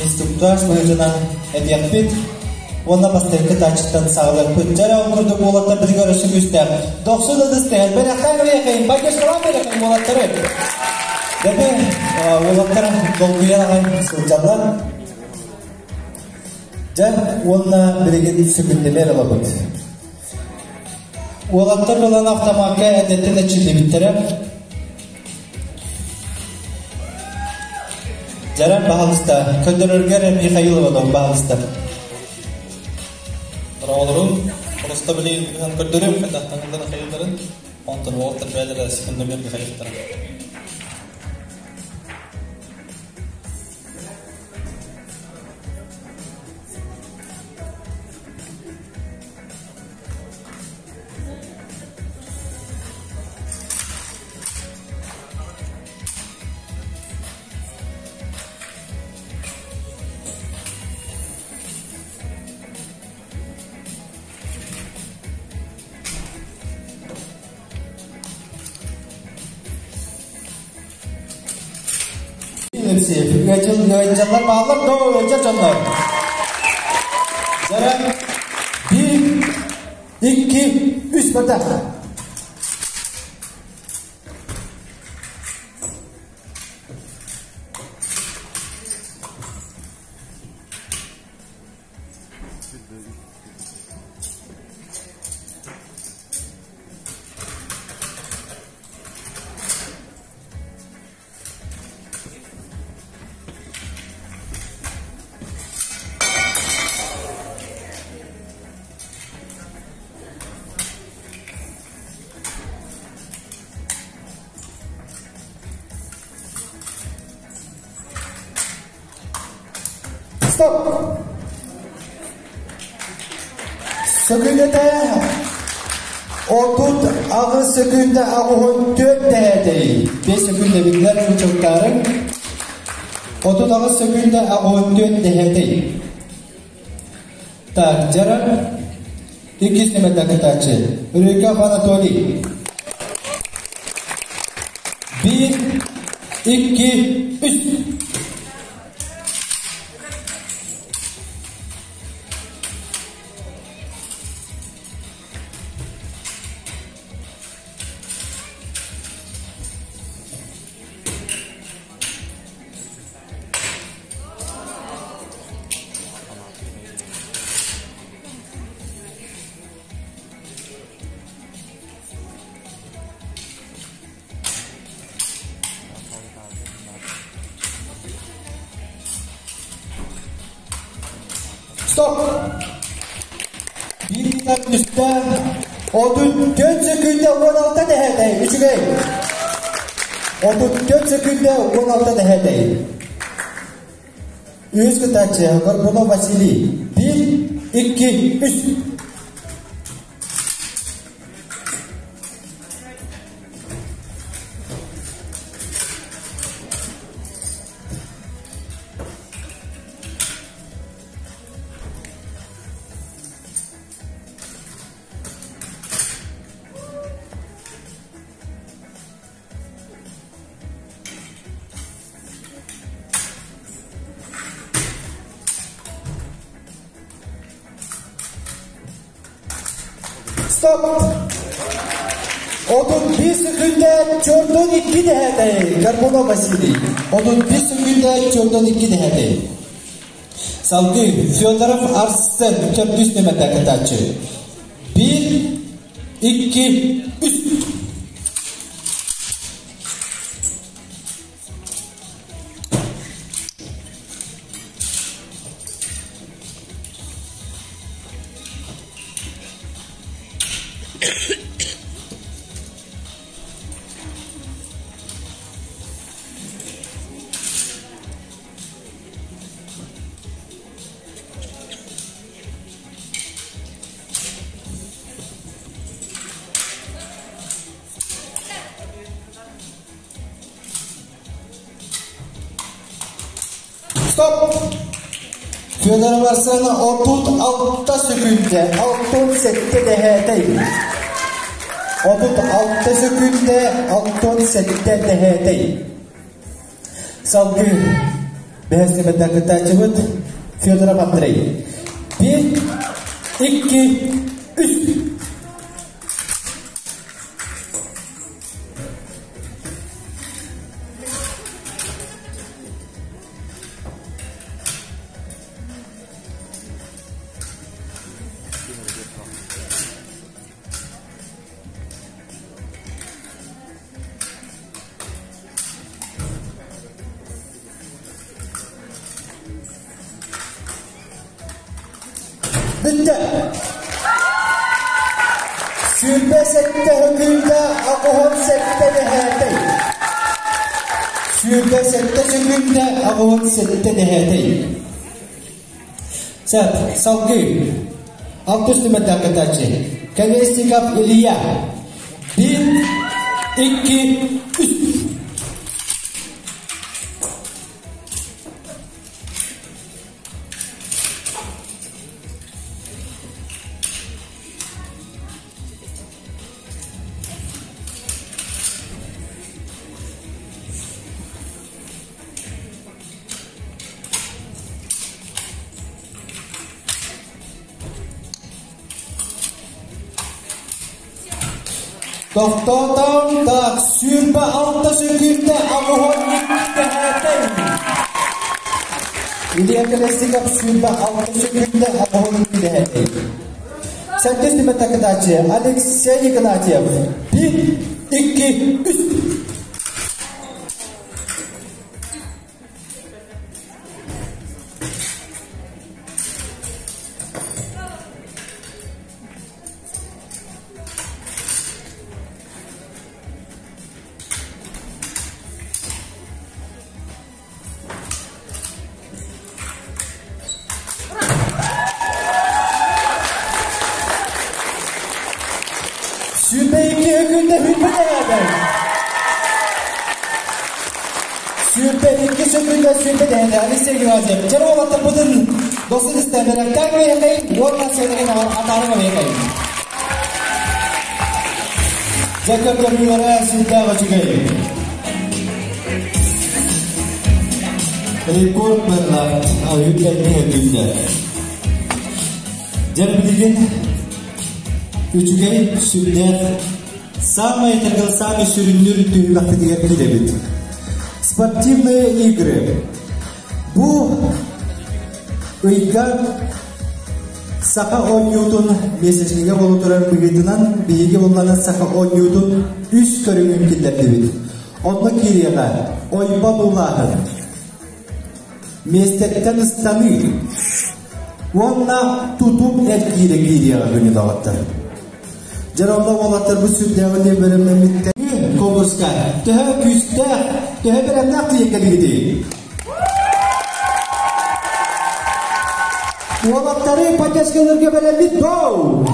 инструктаж быһыытынан этиэхпит уонна бастакы таачыттан саҕалыахпыт. Дьэ ол курдук уолаттар билигин өссө күүстээх. Дохсун ытыс тэһэр. Бэрэхтээн бэрэхэйин, поддержкалаан бэрэхэйин уолаттары. Дьэ уолаттар долгуйан аҕай сылдьаллар. Дьэ уонна билигин сөкүндэмэр ылабыт. Уолаттар ылан автомакка эрдэттэн эчиллибиттэрэ. Дьаран баһалыста, көндөрөргөр Михаилова дом баһалыста. Дороолорун, просто билигин быһан көрдөрүм, хайдахтаҥыларын хайылларын, онтон уолаттар бэйэлэрэ секундомерга хайыхтара. Ыалдьаллар бааллар да ыалдьар дьоннор. Дьэ, биир, икки, үс барда. Стоп! Сөкүндэтэ 38 сөкүндэ аҕыһын түөрт дэһээтэй. 5 сөкүндэ биллэр учуоттаарыҥ. 38 сөкүндэ аҕыһын түөрт дэһээтэй. Так, дьара иккис нүмердэ кытааччы. Рыков Анатолий. 1, 2, 3. Стоп! Биир гитар түстэ. 34 сөкүүндэ 16 дэһэтэй. Үчүгэй. 34 сөкүүндэ 16 дэһэтэй. Үһүс кытааччы Горбунов Василий. 1, 2, 3. Стоп! 31 секүндэ чордон 2 дэһэтэй. Горбунов Василий. 31 секүндэ чордон 2 дэһэтэй. Салгыы Федоров Арсен төрдүс нөмэрдэ кытааччы. 1, 2, 3. Стоп! Федоров Арсен 36 сөкүүндэ 67 дэһээтэй. 36 сөкүүндэ 67 дэһээтэй. Салгыы бэһис нөмэрдэр кыттааччыбыт Федоров Андрей. 1, 2, 3. Бүттэ. Сүүрбэ сэттэ сөкүүндэ аҕыһын сэттэ дэһээтэй. 27 сөкүүндэ аҕыһын сэттэ дэһээтэй. Сөп, салгыы. Алтыс нүмердээх кытааччы. Колесников Илья. Биир, икки, үс. Тохтоотоҥ так 26 сөкүүндэ 82 дэһээтэй. Илья Колесников 26 сөкүүндэ 82 дэһээтэй. Сэттис түмэттэ кытааччы Алексей Игнатьев. 1, 2, 3. 22 өкүндэ хүлбүт эһээдэй. 22 сөкүндэ сүүрбэ дэһээдэй. Алексей Геннадьевич, дьэр уолаттарбытын досун истэммэрэ каҥ миэхэй, уонна сыанаҕын атаарыма миэхэй. Дьэ көрдөрүүлэрэ сүрдээх үчүгэй. Рекорд барла үтэргэ өтүндэ. Дьэ билигин үчүгэй сүрдээх самый тыргыл самый сүрүннүүр түһүмэхпитигэр киирэбит. Спортивные игры. Бу ыйга Саха оонньуутун месячнига буола турар быһыытынан биһиги буллана саха оонньуутун үс көрүҥүн киллэрдибит. Онно киириэҕэ ойбон улааһын, миэстэттэн ыстаныы. Уонна тутум эргиирэ киириэҕэ күнү доҕоттор. Дьэ онно уолаттарбыт сүрдээҕин диэн бэлэмнэммиттэр. Конкурска төһө күүстээх, төһө бэлэмнээх тиийэн кэлбитий? Уолаттары поддержкаларга бэлэммит гоу!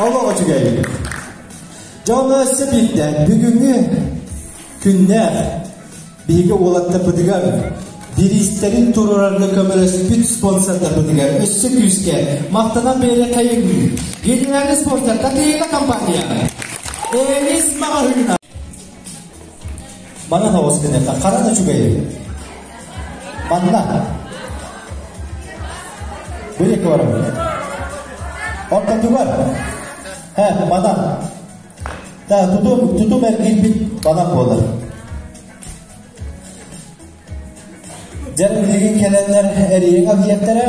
Олох үчүгэй. Дьон өссө биирдэ бүгүҥҥү күннээх биһиги уолаттарбытыгар бириистэрин туруорарга көмөлөспүт спонсордарбытыгар өссө күүскэ махтанан биэриэххэйиҥ. Генеральный спонсор Татьяна компания. Элис маҕаһыына. Манан оҕус гыныахха харан үчүгэй. Манна. Бу диэки барабын. Ортотугар. Һэ, манан. Да, тутум, тутум эргийбит банан буолар. Дьэ, билигин кэлэннэр эрийэн объектара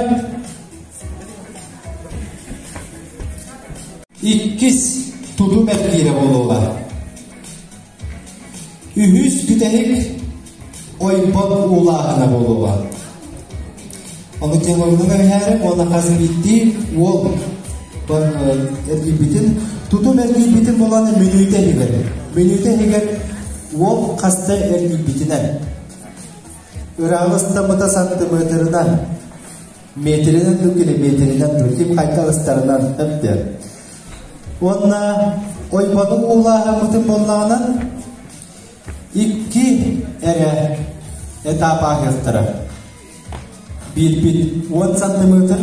иккис тутум эргиирэ буолуоҕа. Үһүс бүтэһик ойбон уулааһына буолуоҕа. Ону темабынан эбиһээрим уонна хас биирдии уол эргийбитин, тутум эргийбитин булан мүнүүтэ иһигэр, мүнүүтэ иһигэр уол хаста эргийбитинэн, ырааҕы ыстаммыта сантиметрынан, метринэн дуу, километринэн дуу, ким хайдах ыстарынан эптэ. Уонна ойбону уулааһыммытын буоллаҕынан икки эрэ этап ааһыахтара. Биирбит 10 сантиметр,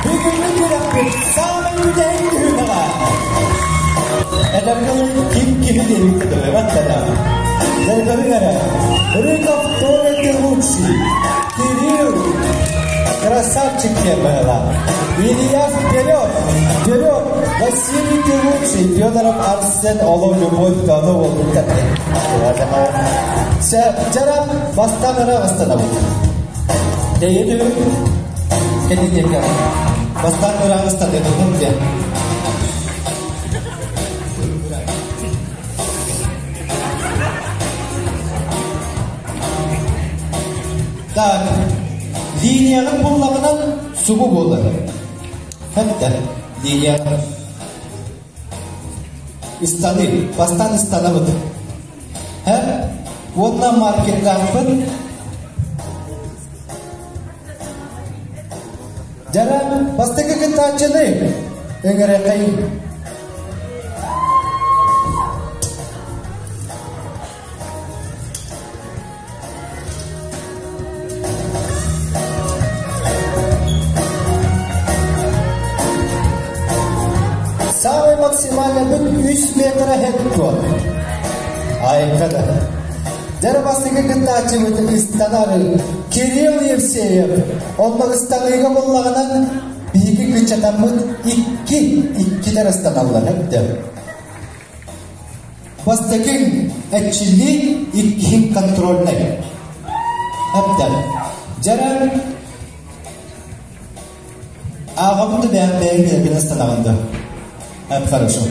Бүгүҥҥү күрэхпит саамай бүтэһик түһүмэҕэ. Эдэргэ ким кими диэбиккэ дылы баттана. Дэргэрин эрэ. Рыков Толя ты лучший. Кирилл красавчик диэн быһыылаах. Илья вперед! Вперед! Василий ты лучший! Федоров Арсен олох любовь дону буолбуттар. Чара бастан ыра бастанабыт. Тэйэ Кэлиниэкэ. Бастаан ыраҕыстатык диэн. Так, линияҕын буллаҕынан субу буолар. Хэттэ, линияҕын. Истаны, бастаан истанабыт. Һэ, уонна маркеттаахпын Дьара бастакы кыттааччыны ыҥырыаххайын. Самый максимальный бүт 3 метра хетто. Айкада. Дьэ бастакы кыттааччыбыт ыстанар Кирилл Евсеев. Онно ыстаныыга буллаҕынан биһиги кыччатаммыт икки иккилэр ыстаналлар эбитэ. Бастакы эрчиллии, иккиһин контрольнай. Эптэ. Дьара ааҕабын да бэйэм бэйэм бэйэбин ыстанаҕын да. Эп хорошо.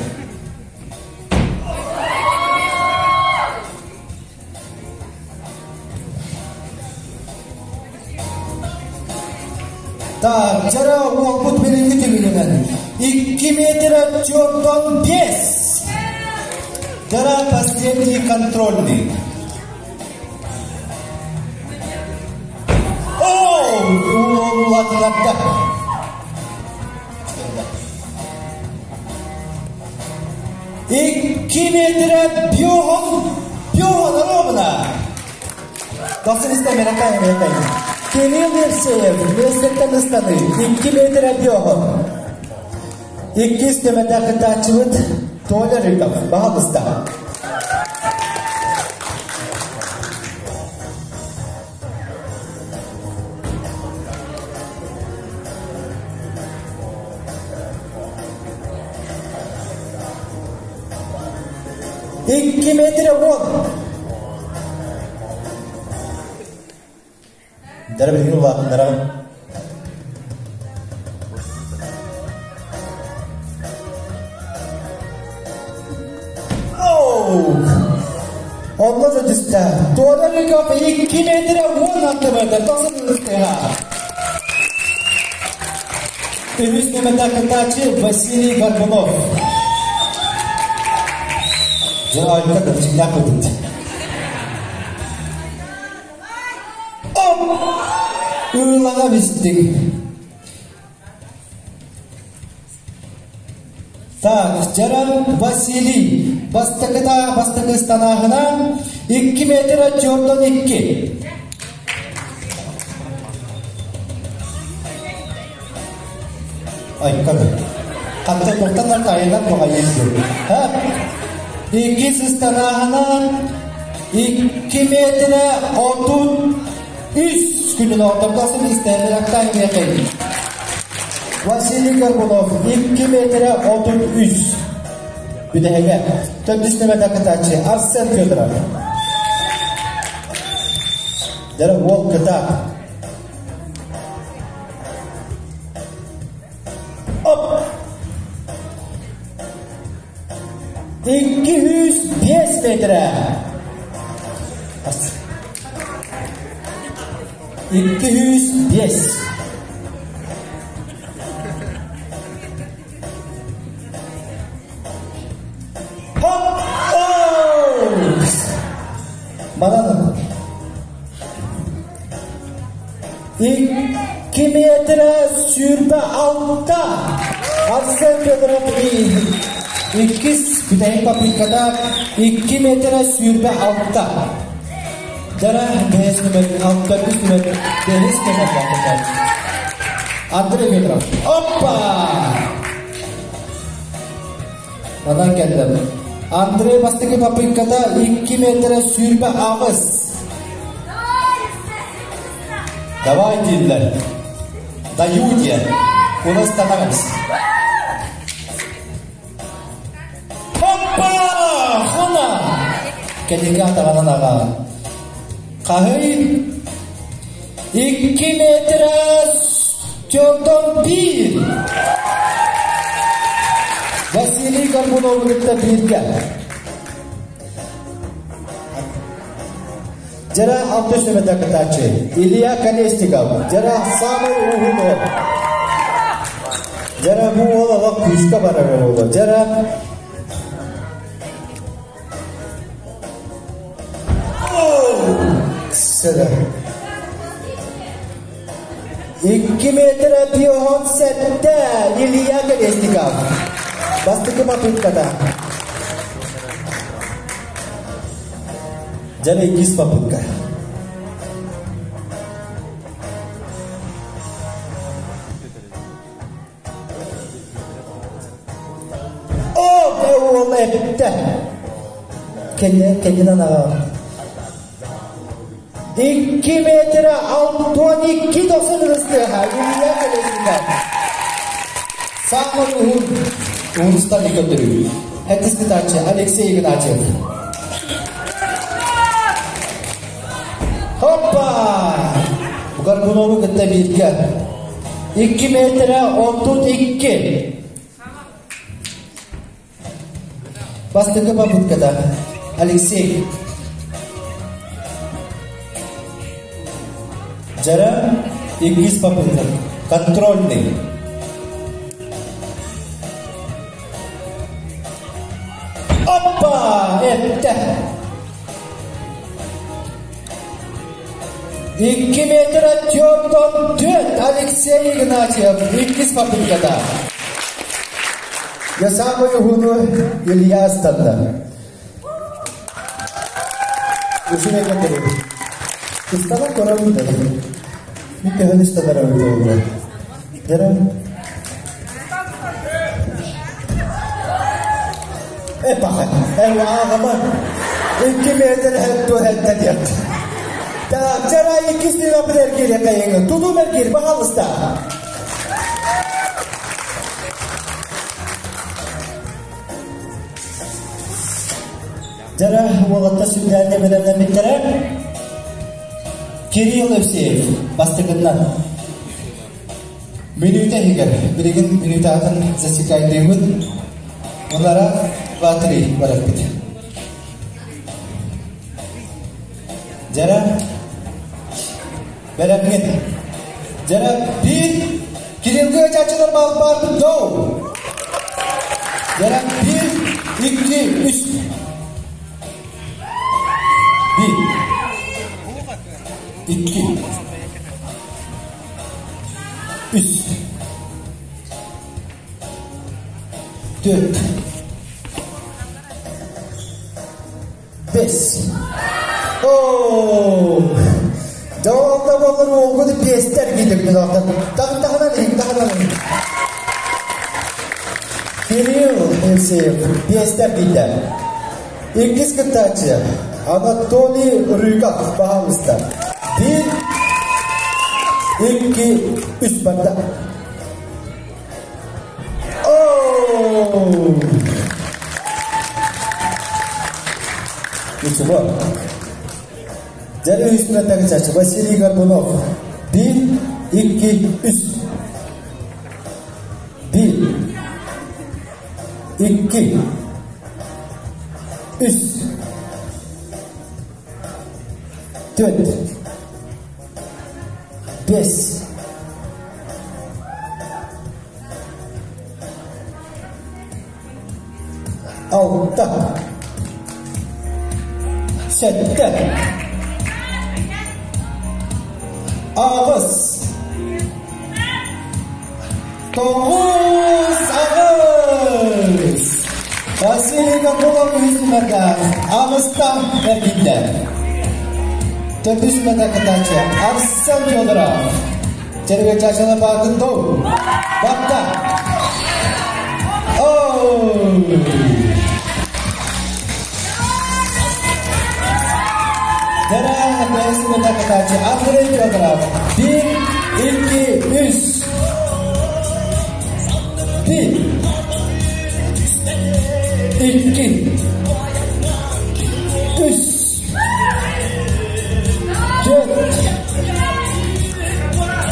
Так, дьара уолбут билиҥҥи түмүгүнэн 2 метра 4,5. Дьара последний контрольный. О, улатынарда. 2 метра пион, пион ровно. Тохсон истэ меракай меракай. Кирилл Евсеев, миэстэттэн ыстаны, 2 метра пион. Иккис түмэтэ кытааччыбыт Толя Рыков, баһалыста. 2 метр 10. Дара билигин улаатыннараҕын. түстэ. Туора Рыков 2 метрэ 10 сантиметр тохсон ыстыга. Үһүс нүмердэ кытааччы Василий Горбунов. Дьэ, айка да чиҥнээх быдыт. Оп! Ыылаҕа бистиҥ. Так, Дьаран Василий бастакыта бастакы ыстанааһына 2 метр 42. Айкады. Хатта тоқтан тайынан тоғайын Ha? Иккис ыстанааһына 2 метр 33 күнүн ортортосын истээмирактан миэхэй. Василий Горбунов 2 метр 33. Бүтэһигэ. Төрдүс нөмерде кытааччы Арсен Федоров. Дәрі ол кытаат. Оп! 205 метр. 205. Хоп! Манан 2 метр 26. Арсен Федоров иккис бүтэһик попытката 2 метр 26. Дара бэһис нүмер, алтарбыс нүмер, бэһис нүмер Андрей Федоров. Оппа! Манан кэллим. Андрей бастакы попытката 2 метр 28. Давай дииллэр. Даю диэн. Унастанаҕыз. Оппа! Хуна! Кэнники атаҕынан аҕа. Хаһый 2 метр 41. Василий Горбунову кытта бииргэ. Дьара алтыс нөмерде кытааччы Илья Колесников. Дьара самый уһун уол. Дьара бу уол олох күүскэ барар уолу. Дьара Сыда. 2 метр 57 Илья Колесников. Бастакы попытката. Дьэ, иккис попытка. О, уол эттэ. Кэннин кэннин аҕа. 2 метр 62 90 ырыстыаха. Илья Колесников. Самый уһун уһунустан көтөрүү. Хэттис кытааччы Алексей Игнатьев. Хоппа! Горбунову кытта бииргэ. 2 метр 32. Бастакы попыткада Алексей. Жара иккис попытка. Контрольный. Оппа! Эттэ! 2 метр 44 Алексей Игнатьев иккис попыткада. Я самый уһуну Илья астанда. Үчүгэй көтөрү. Ыстанан көрөбүн да. Мин төһөн ыстанар эбит буолла. Дэрэ. Э паха. Э ааҕама. 2 метр хэтто хэтте диэт. Так, жара иккис нөмер эргире кайыңы. Тутум эргир, пожалуйста. Жара уолатта сүрдээнне бэлэмнэммиттэрэ. Кирилл Евсеев бастакыннан. Мүнүүтэ иһигэр, билигин мүнүүтэ атын засекайдыыбыт. Мунара 2-3 бараппыт. Дьэрэ бэлэмҥин. Дьэрэ биир Кириллга чачылар баар доу. Дьэрэ биир, икки, үс. Биир. Икки. Үс. Төрт. Бес. Оо! Дьоҕолда буоллар уолгут биэстэр киитик билоктар. Тахтахынан иһин, тахынан иһин. Кирилл Евсеев биэстэр киитэ. Иккис кыттааччы Анатолий Рыков, пожалуйста. Биир, икки, үс барда. Оо! Ничего. Дьэ, үстүнэ тагычачы Василий Горбунов. Биир, икки, үс. Биир, икки, үс, төрт, бес, алта, сэттэ, аҕыс, тоҕус, аҕыс. Василий Горбунов үһүс аҕыстан эргийдэ. Төрдүс кытааччы Арсен Федоров. Черге чашаны баатын доу. Батта. Оу! Дара бэйсимета кытааччы Андрей Федоров. Биир, икки, үс. Биир. Икки. Үс. Төрт.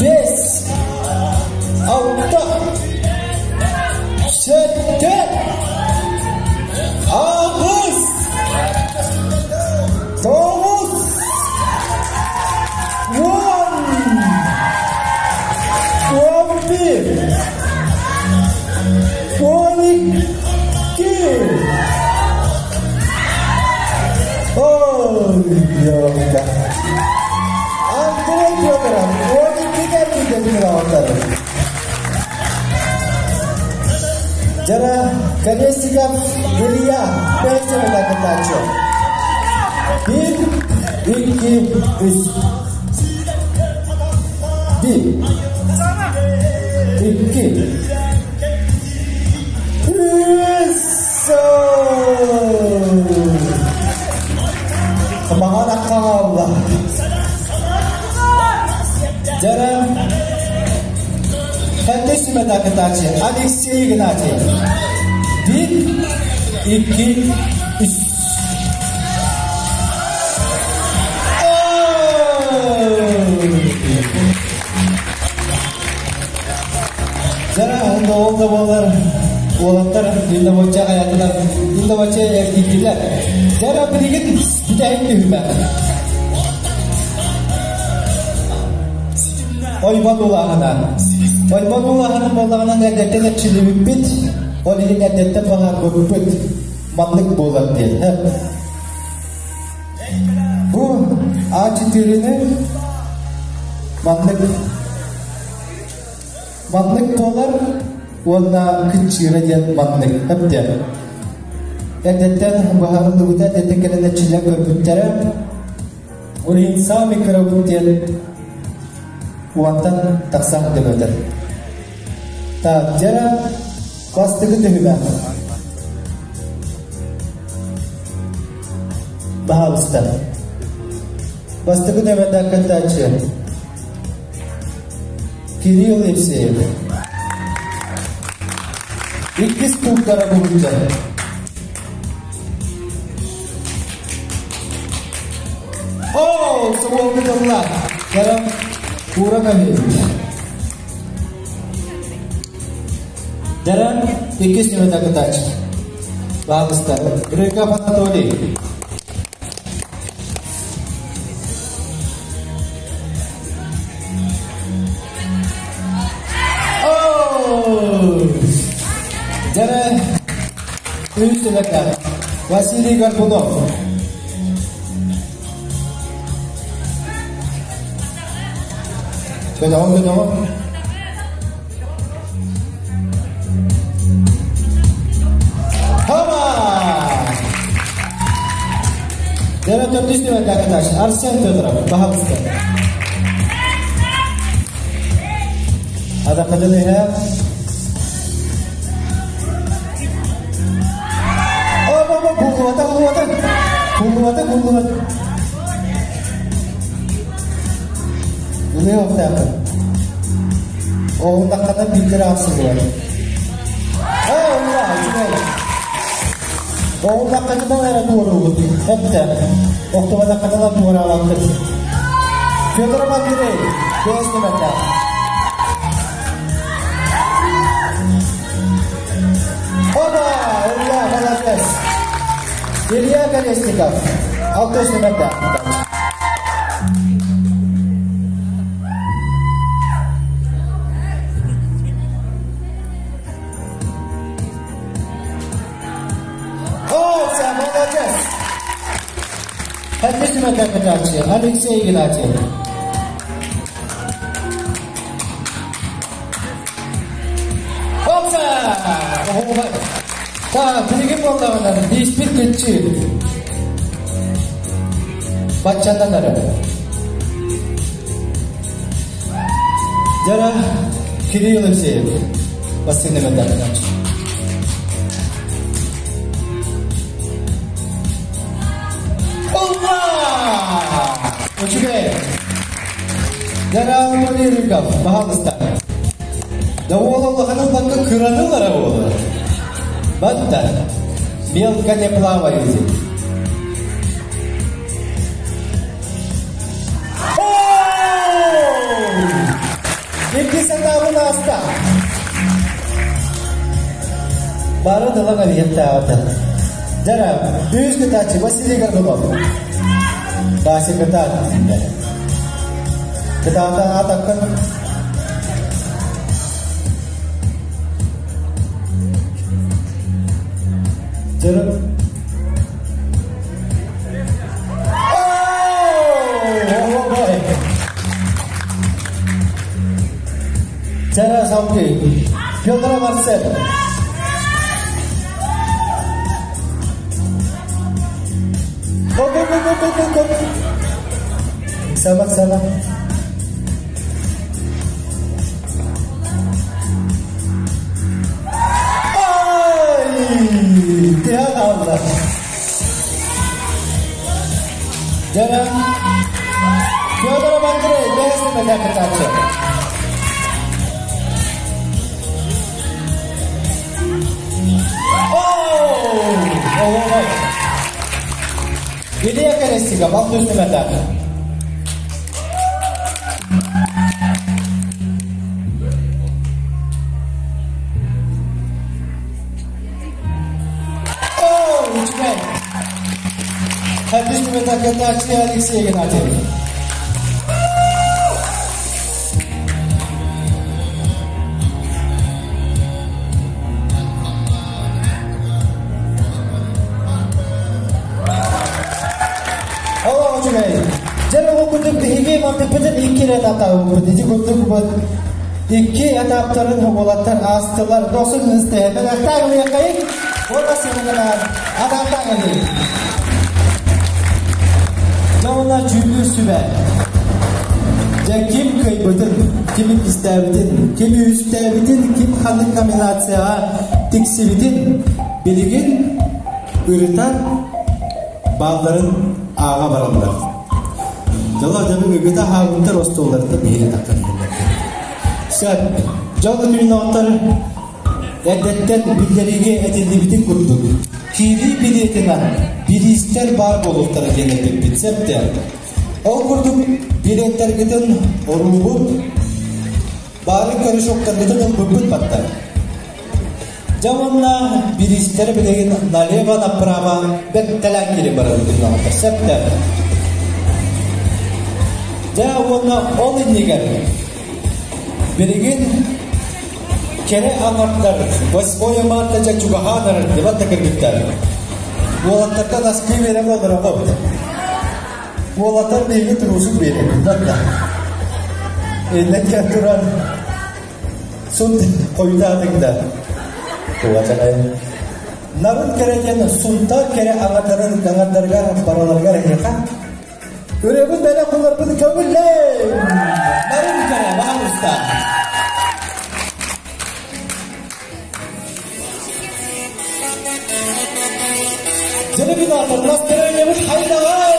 Бес. Алта. Сэттэ. Аҕыс. Тоҕус. Уон. 11. 12. Ой, ёлка. Андрей Федоров, 12 кэлбитэ Жара Колесников Илья, бэйсэмэтэ кытааччы. Биир, икки, үс. Биир, икки, үс. Маҕан аккаҕа Жара Хэнтэй сүмэтэ кытааччы Алексей Игнатьев. Биир, икки, үс. Жара ол да буолар уолаттар Линдабоча хаятылар Линдабоча эргийдилэр. Жара билигин бүтэһик түһүмэх. Ойбон улааһына. Ойбон улааһына буоллаҕынан эрдэттэн эрчиллибиппит, ол иһин эрдэттэн баһаарбыппыт маннык буолар диэн. Бу А4-ни маннык маннык буолар уонна кыччыыра диэн маннык эптэ. Эрдэттэн быһаарыллыбыта, эрдэттэн кэлэн эрчиллэн көрбүттэрэ. Ол иһин саамай кырабыт диэн уонтан тахсан дөбөтөр. Так, дьара бастакы түһүмэх. Баһаалыста. Бастакы нүөмэрдээх кыттааччы Кирилл Евсеев. Иккис туурдара буһунча. Оо, суолбут ылла. Кэрэ куура көһү. Дэрэн иккис нүөмэрдээх кыттааччы. Баһаалыста. Рыков Анатолий. Үс түмэккэ Василий Горбунов. Көтөҕүн көтөҕүн. Хоба! Дьэ, төрдүс түмэккэ Арсен Федоров, баһалыста. Адакатын иһэ. О, куллубата, куллубата. Куллубата, куллубата. Үлэ охтаахын. Оҕуннаххына биирдэр аахсыллар. Оо, ура, үчүгэй. Оҕуннаххытынан эрэ туоруубут. Эттэ. Охтубатаххытына туораабаттыр. Федоров Андрей, бэс нөмэрдээх. Оба! Илья, молодец! Илья Колесников, алтыс нөмэрдээх. О, молодец! Хәтис нөмэрдээх Алексей Игнатьев. Опса! Та, билигин буоллаҕына бииспит күччү. Баччанан эрэ. Дьара Кирилл Алексеев бастыҥ нөмэрдээх. Ура! Үчүгэй! Дьара Анатолий Рыков, пожалуйста. Да уол улаханын бакка кыранылара буолар. Батта, мелко не плаваете. Икки сатаабын ааста. Бары тылан эбиһиэттээҕитэ. Дьара, үс кытааччы Василий Горбунов. Вася кытаат Кытаата аатаккын. Дьырын. Чара салгыы. Петр Марсен. Go, go, go, go, go, go, go. Sama, sama. Ай! Тиһэх хаалла. Дьара Федоров Андрей, бэһис нөмэрдээх кытааччы. Оо! Илья Колесников, алтыс нөмэрдээх. Оо, үчүгэй. Хәдис нөмэрдээх кытааччы Алексей Игнатьев. Оо, үчүгэй. Дьэ, бу курдук биһиги мантыппытын икки эрэ этаптаабыппыт. Ити курдук бу икки этаптарын уолаттар аастылар. Дохсун ыстыһы. Бэлэхтээх ылыаххайыҥ. Уонна сыаналаан атаахтаах ылыы. Дьэ, уонна дьүүллүүр сүбэ. Дьэ, ким кыайбытын, ким иккистээбитин, ким үһүстээбитин, ким ханнык номинацияҕа тиксибитин билигин ырытан баалларын ааҕа бараллар. Дьоло дьону ыгыта аһаабыттар остуолларыттан биһиги тахсан иһэллэр. Сөп. Дьол күнүн эрдэттэн биллэриигэ этиллибитин курдук, киирии билиэтинэн бириистэр баар буолуохтара диэн эппиппит сөптөөх. Ол курдук билиэттэргитин оруубут, баарын корешоктаргытын ылбыппыт баттар. Дьэ уонна бириистэр билигин налево-направо бэттэлээн киирэн барар сөптөөх. Дьэ уонна ол иннигэр билигин Кэрэ аҥардар Восьмое марта дьэ чугаһаан эрэр дебат да кыргыттар. Уолаттартан аскыы биэрэн олоробут. Уолаттар биһиги туруусук биэрэбит да. Иннекке туран сут хойутаатыҥ да. Тугачанай. Нарын кэрэ диэн сунтаар кэрэ аҥардарын аҥардарыгар бараларыгар эһиэхэ Үрөбүт бэлэх буларбын көҥүллээн! Нарын кэрэ, баҕалыста! Телевизор настроениебыт хайдаҕай?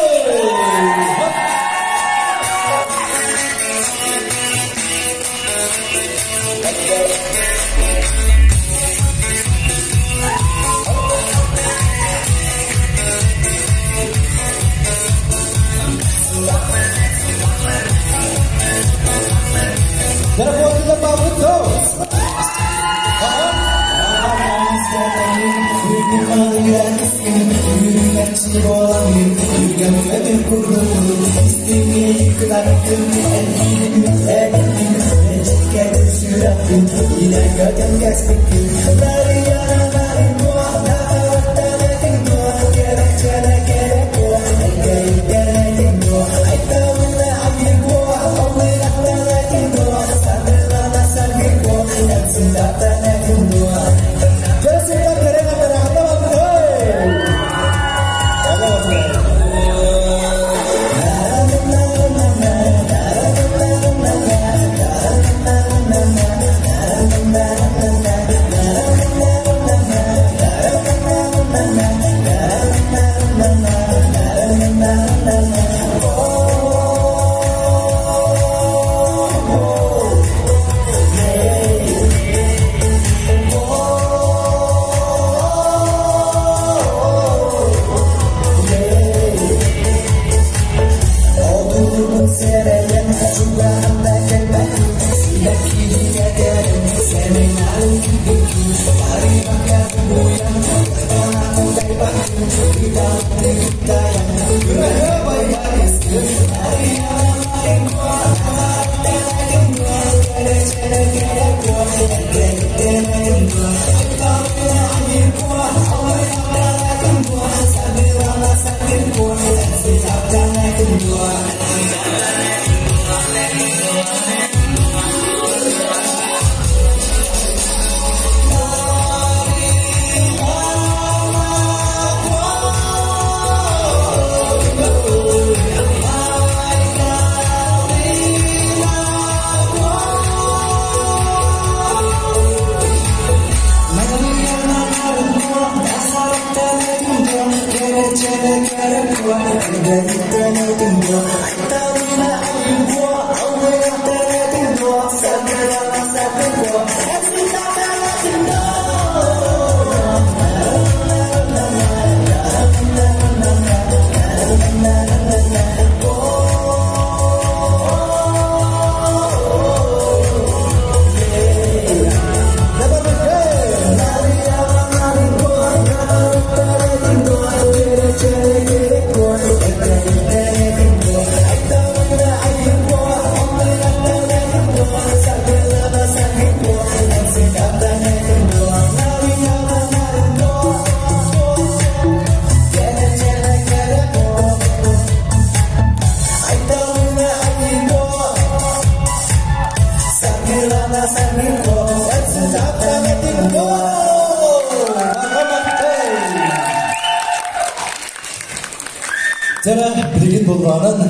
Дьэ, билигин буллаанан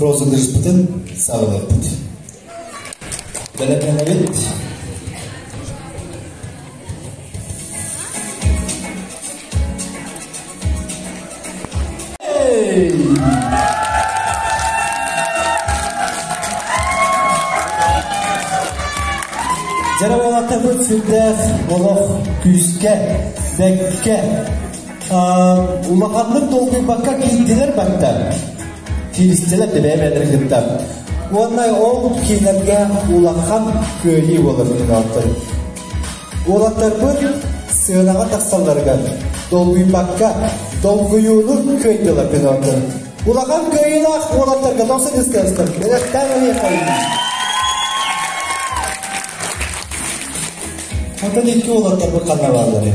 розыгрышпытын саҕалыахпыт. Бэлэмнэнэбит. Дьэ, уолаттарбыт сүрдээх олох күүскэ, бэккэ, улаханнык долгуйбакка киирдилэр батта. Кииристилэр да бэйэ-бэйэлэрин кытта. Уонна ол киинэргэ улахан кыайыы буолар күнү Уолаттарбыт сыанаҕа тахсалларыгар долгуйбакка, долгуйууну кыайдылар күнү Улахан кыайыылаах уолаттарга тохсун ыстыастар. Бэлэхтээн ылыаххайын. Онтон икки уолаттарбыт ханна бааллар?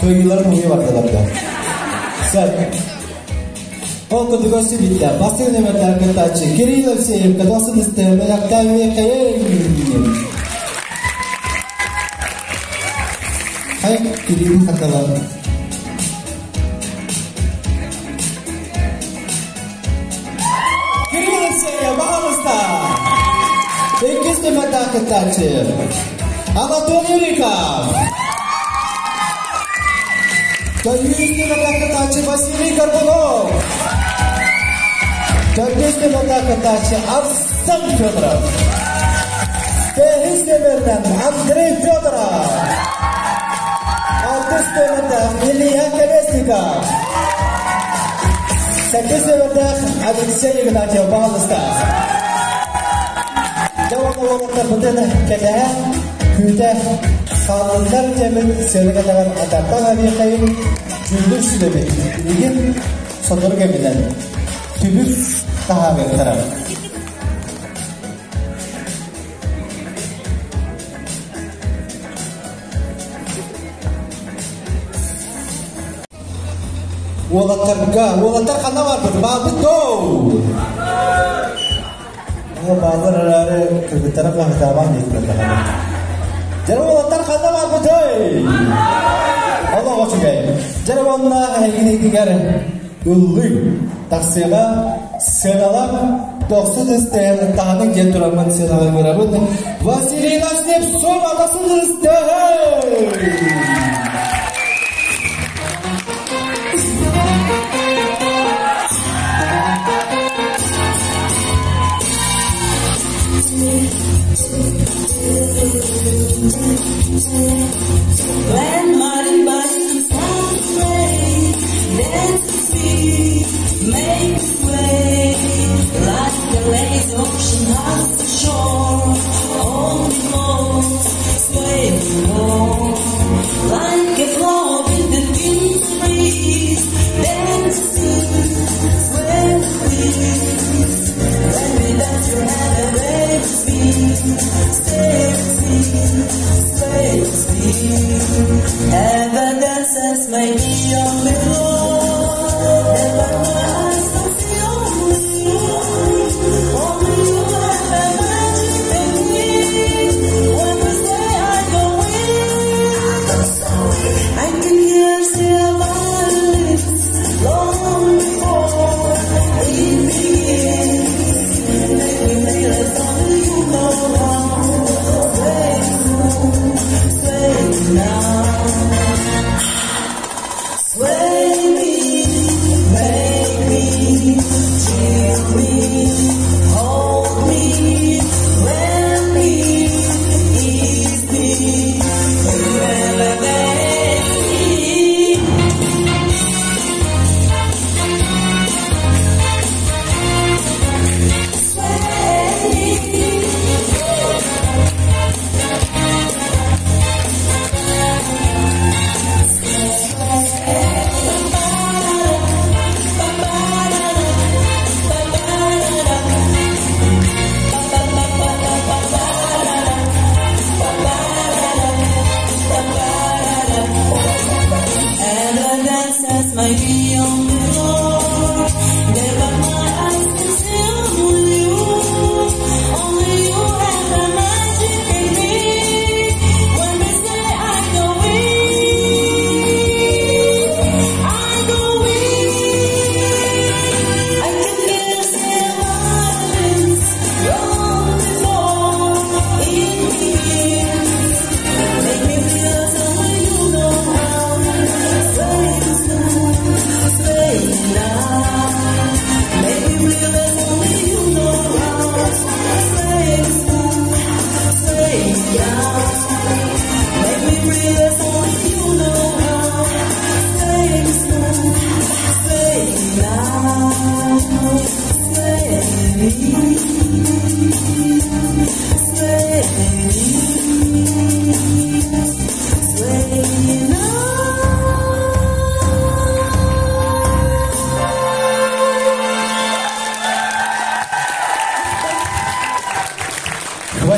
Кыайыыларын уһуйа бардылар да. Сөп. Ол курдук өссө биттэ. Бастыҥ нөмердэр кыттааччы Кирилл Алексеев кыталсын истэ Мэлэхтээбиэхэйин. Хай Кирилл хаталар. Кирилл Алексеев, пожалуйста. Иккис нөмердээх кыттааччы Анатолий Риков. Төрдүс нөмердээх кыттааччы Василий Горбунов. Төрдүс нөмердээх кыттааччы Арсен Федоров. Бэһис нөмердэн Андрей Федоров. Алтыс нөмердээх Илья Колесников. Сэттис нөмердээх Алексей Игнатьев, пожалуйста. Дьэ уонна уолаттарбытын кэтэһэ, күүтэ хааллыннар диэммит сыана кэтэҕэр атартан авиахайын дьүүллүүр сүбэбит билигин сотору кэминэн түмүк таһаарыахтара. Уолаттарга, уолаттар ханна барбыт? Баалбыт доо! Бааллар эрээри кыргыттара хаһытаабаан диэтилэр даҕаны. Дьэ уолаттар ханна барбытай? Олох үчүгэй. Дьэ уонна эһигин иһитигэр ыллыы тахсыаҕа сыаналаах дохсун истэһэн таһанык диэн тураммын сыанаҕа ыҥырабын. Василина Слепцова дохсун истэһэн! When marimba starts to play, dance with me, make way. Like the lazy ocean hugs the shore, only floats, sway more. Like a flower in the breeze, dance to sway please. When we dance, you have a way with me, stay with me, sway with me. Evanescence may be on the floor, never my eyes can see only you, only you have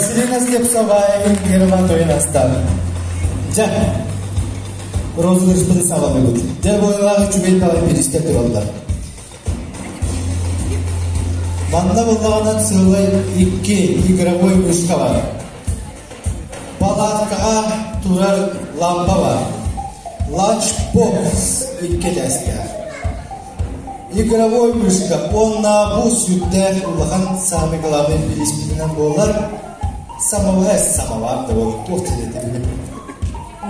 Василина Слепцова Егерова тойон астар. Дьэ, розыгрышпыты саҕалыыбыт. Дьэ, буоллаах үчүгэй баҕай биристэр тураллар. Манна буллаҕынан сыалай икки игровой мышка бар. Палаткаҕа турар лампа бар. Ланчбокс икки этээстээх. Игровой мышка уонна бу сүрдээх улахан самый главный бириспитинэн буолар самовар самовар да буолар туох диэтэ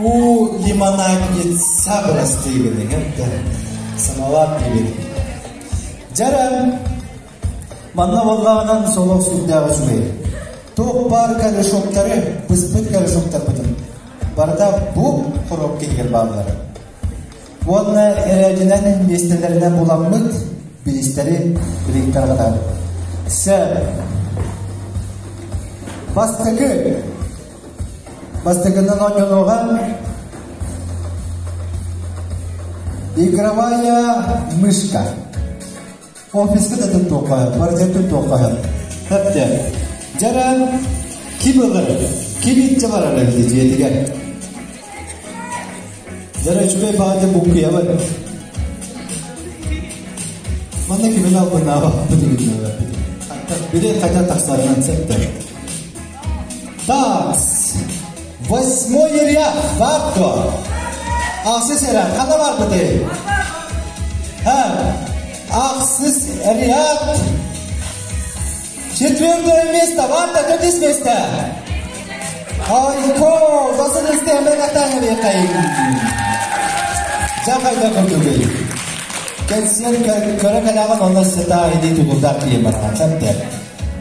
уу лимонадница бырастыы гыныҥ да самовар диибин дьара манна буоллаҕынан солох сүрдээх үчүгэй туох баар корешоктары быспыт корешоктарбытын барыта бу хоруопка иһигэр бааллар Уонна эрээдинэн миэстэлэринэн буламмыт бириистэри билигин тарҕатабыт. Сэ Бастакы Бастакынан оонньонуоҕа Игровая мышка. Офиска да туттуохха, барыта туттуохха. Хэптэ. Дьара ким ылар, ким итчэ барар эбит дьиэтигэр. Дьара үчүгэй баҕайы буккуйабын. Манна кимин албыннаабаппыт игиннэбэппит. Били хотя тахсарынан септе. Такс. Восьмой ряд. Бар дуо? Ахсыс ряд. Хана бар быты? Ха. Ахсыс ряд. Четвертое место. Варта, төрдүс место. Айко, басын үсте мен атаң бекайын. Жакайда көрдүгэй. Кэлсиэн көрө кэлэҕин онно сыта илии тулурдаах диэн бараҕын сөптөр.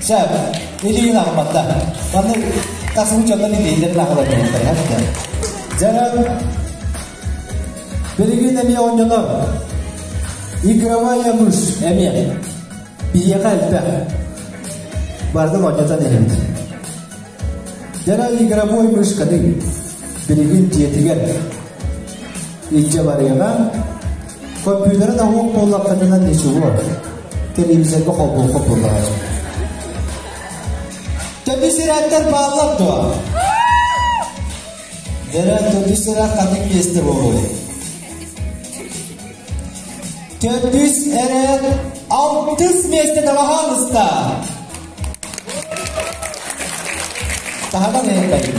Сөп. Илиигин аҕыматта. Манна тасыбыт дьоннор илиилэрин аҕалар диэхтэр сөптөр. Дьара билигин эмиэ оонньонор. Игровая мышь эмиэ. Биһиэхэ элбэх. Бардым оонньотон иһэбит. Дьара игровой мышканы билигин дьиэтигэр илдьэ барыаҕа. Компьютера да суох буоллаххытына ничего. Телевизорга холбуохха буоллаҕа. Төбүс ирээттэр бааллар дуо? Дьэрэ төрдүс ирээх ханнык миэстэ буолуой? Төрдүс эрээт алтыс миэстэ табаһаалыста. Таһынан эһэккайым.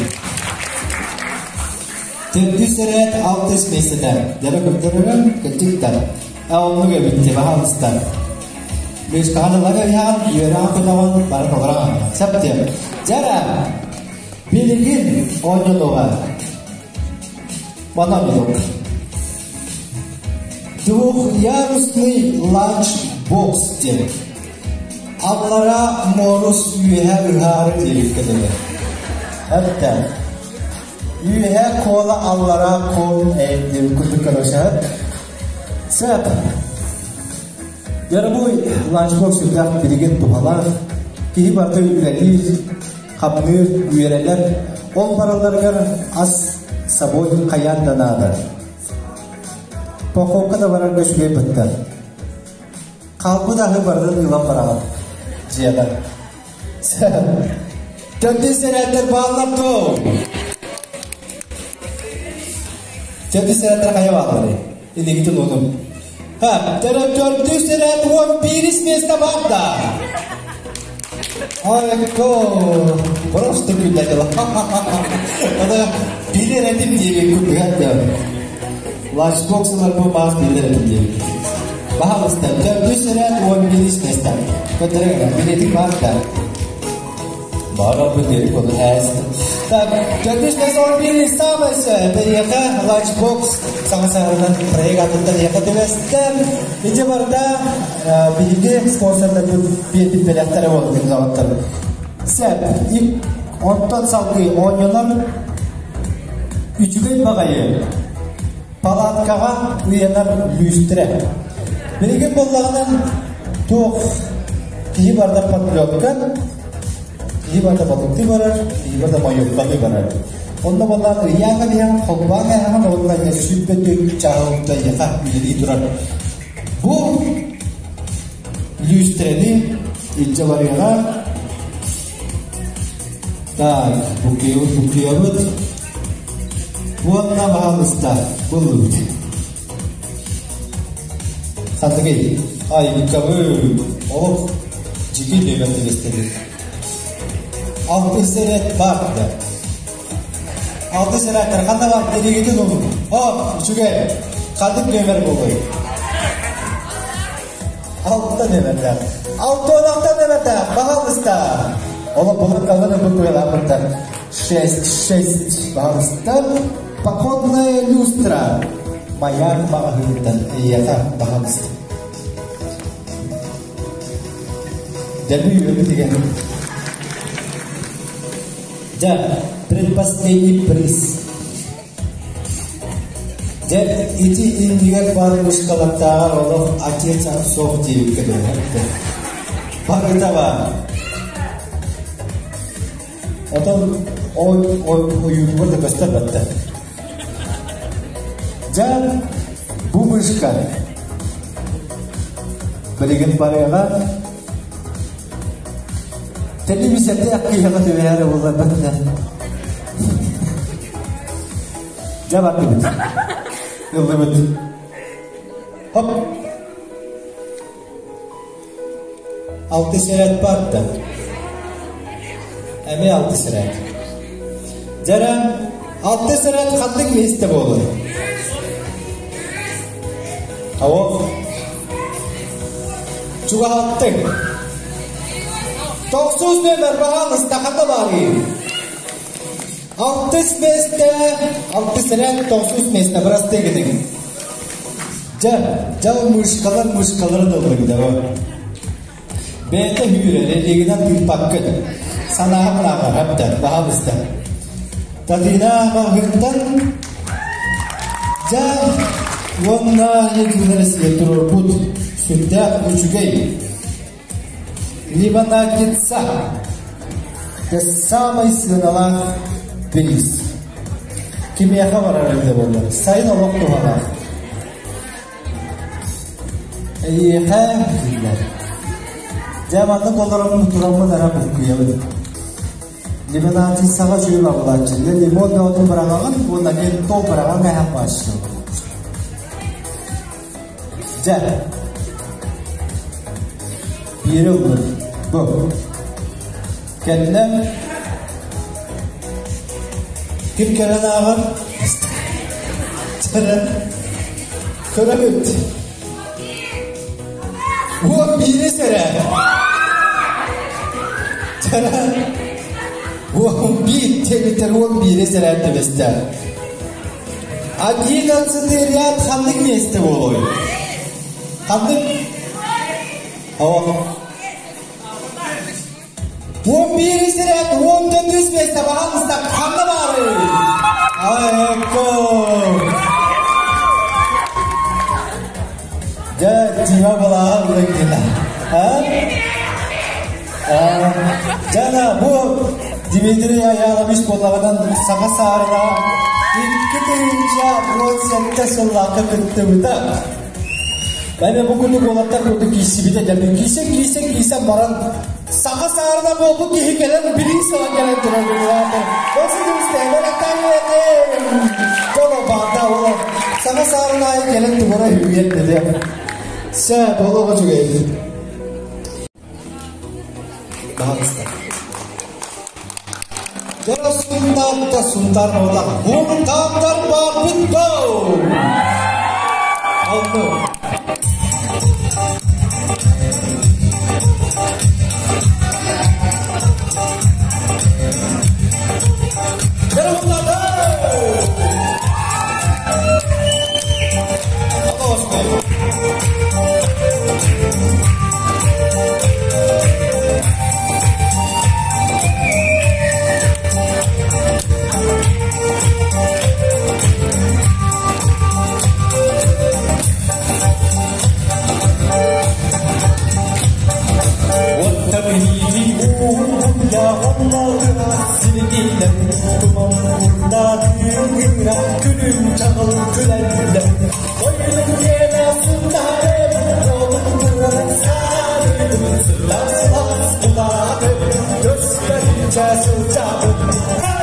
Төрдүс эрээт алтыс миэстэтэ. Дьэрэ көрдөрөрөм, кырдьыктар. Оннук эбит, баһаалыста. Мышкаҕын ыһаан, үөрэҕин көтөҕөн, бары толораҕын. Сөп диэн. Дьэрэ, билигин оонньонуоҕа. Манан оннук. Двухъярусный ланч-бокс диэн. Аллара муорус үөһэ ыһаары диэбиккэ дылы. Эптэ. Үөһэ кола аллара кол диэн курдук короче. Сөп. Яробой ланчбокс сүрдээх билигин туһалаах. Киһи барыта үлэлиир, хамныыр, үөрэнэр. Ол баралларыгар ас собой хайаан да наада. Походка да барарга үчүгэй бытта. Хаалбыт аһы барытын ылан бараҕын дьиэҕэр. Төрдүс эрээттэр бааллар дуо? Төрдүс эрээттэр хайа баалларый? Илигитин уонум. Ха, төрдүс эрээт уон биирис место баар да. Айко, просто күллэтила. Ана билер этим диэбин курдук да. Ланчбоксылар бу маас билер этим диэбин. Баһалыста, төрдүс эрээт уон биирис место. Көтөрөҥ, билетик баар да. Баара бу диэри кону ээстим. Так, төрдүс место уон биирис самайсы. Биһиэхэ ланчбокс саҥа саҥарынан проект атыттан эйиэхэ түбэстэ. Ити барыта биһиги спонсордарбыт биэрбит бэлэхтэрэ буолбут доҕоттор. Сеп, онтон салгыы оонньонор үчүгэй баҕайы палаткаҕа ыйанар лүүстэрэ. Билигин буоллаҕынан туох киһи барда подплетка, киһи барда балыктыы барар, киһи барда майоккалыы барар. Онно буоллаан ыйааҕа биһэҕин холбоон эһэҕин уонна сүүрбэ чааһылта яха үлэлии турар. Бу лүүстэрэни илдьэ барыаҕа. Так, букуйабыт, букуйабыт. Уонна баһаалыста, буллубут. Ханныгый? Айыккабы, олох дьики нөмер түбэстэбит. Алтыс эрет бар да. Алтыс эреттер ханна бар дерегитин олун. О, үчүгэй. Ханнык нөмер болой? Алта нөмердер. Алты он алта нөмердер. Пожалуйста. Олох булып калган бу куялапырдар. Шесть, шесть. Пожалуйста. Походная люстра. Маяк маҕаһыыттан эйиэхэ пожалуйста. Дэлби үөрбүтүгэр. Дьэ, предпоследний приз. Дьэ, ити иннигэр баар мышкалартааҕар олох отец отцов диэбиккэ дылы. Барыта баар. Отон ойуутугар да көстөр баттар. Дьэ, бу вышка билигин барыаҕа телевизордаах киһиэхэ түбэһэр буолларбат да. Дьэ бардыбыт. Ыллыбыт. Хоп. Алтыс эрээт барда. Эмиэ алтыс эрээт. Дьэрэ, алтыс эрээт ханнык миэстэ буолуой? Оҕо. Чугаһаттыҥ. Тохсус нөмер баһаалыста ханна баарый? Алтыс миэстэ, алтыс эрээт тохсус миэстэ, бырастыы гыныҥ. Дьэ, дьал мышкалар мышкаларын ыллыгдара. Бэйэтэ үүрэр, илиигинэн тыыппаккын. Санааһын ааҕар, әбден, баһаалыста. Татина маҕаһыынтан дьэ уонна Единая Россия туруорбут сүрдээх үчүгэй Лимонадница самай сыаналаах бириис. Кимиэхэ барар эбитэ буоллар, сайын олох туһалаах. Эйиэхэ дииллэр. Дьэ маннык олороммун тураммын эрэ буккуйабын. Лимонадницаҕа үчүгэй баҕалааччы. Лимон бөҕөтүн быраҕаҕын уонна ментол быраҕан эһэн бааччы. Дьэ, биири ыллым. Бу. Кэллэ. Ким кэлэн ааҕар? Чэрэ. Көрөбүт. Уон биири сэрэ. Чэрэ. 11 диэбиттэр 11 сэрэ түбэстэ. 11-й ряд ханнык миэстэ буолуой? Ханнык? О. 11 ряд 14 миэстэ баҕалыста ханна баарый? Айко! Дьэ, Тима балааҕа ыллыҥ А? Жана бу Дмитрий Аялович буоллаҕынан саха саарына 2017 сыллаахха кыттыбыта. Бәне бу күнү уолаттар курдук киирсибитэ дьэ киирсэн киирсэн киирсэн баран саха саарына буолбут киһи кэлэн билии сылан кэлэн турар быһыылаах. Осы Саха саарына айы кэлэн тугара үһүйэн деді. Сэ, болуға жүгейді. Дьэ Сунтаарта Сунтаар буолла. Сунтаардар баарбыт доо! Алты. Дьэ Сунтаардар! Сылдьабын. Hey!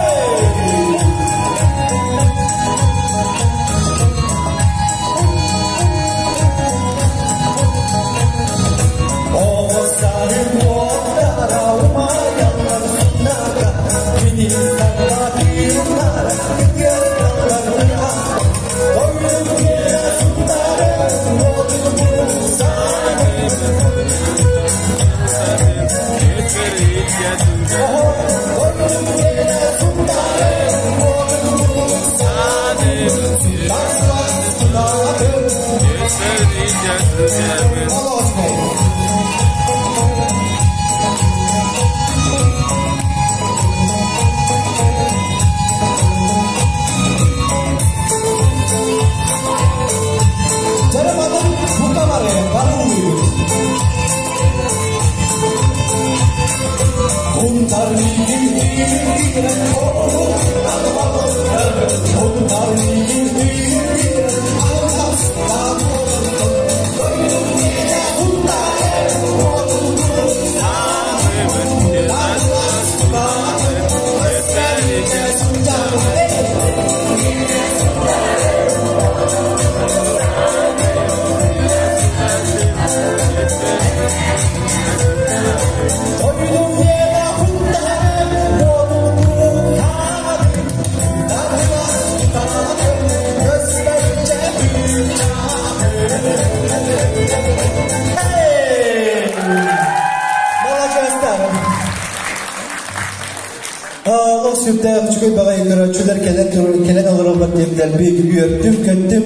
Олох сүрдээх үчүгэй баҕайы көрөөччүлэр кэлэн кэлэн олороллор диэн дэлби үөрдүм, көттүм.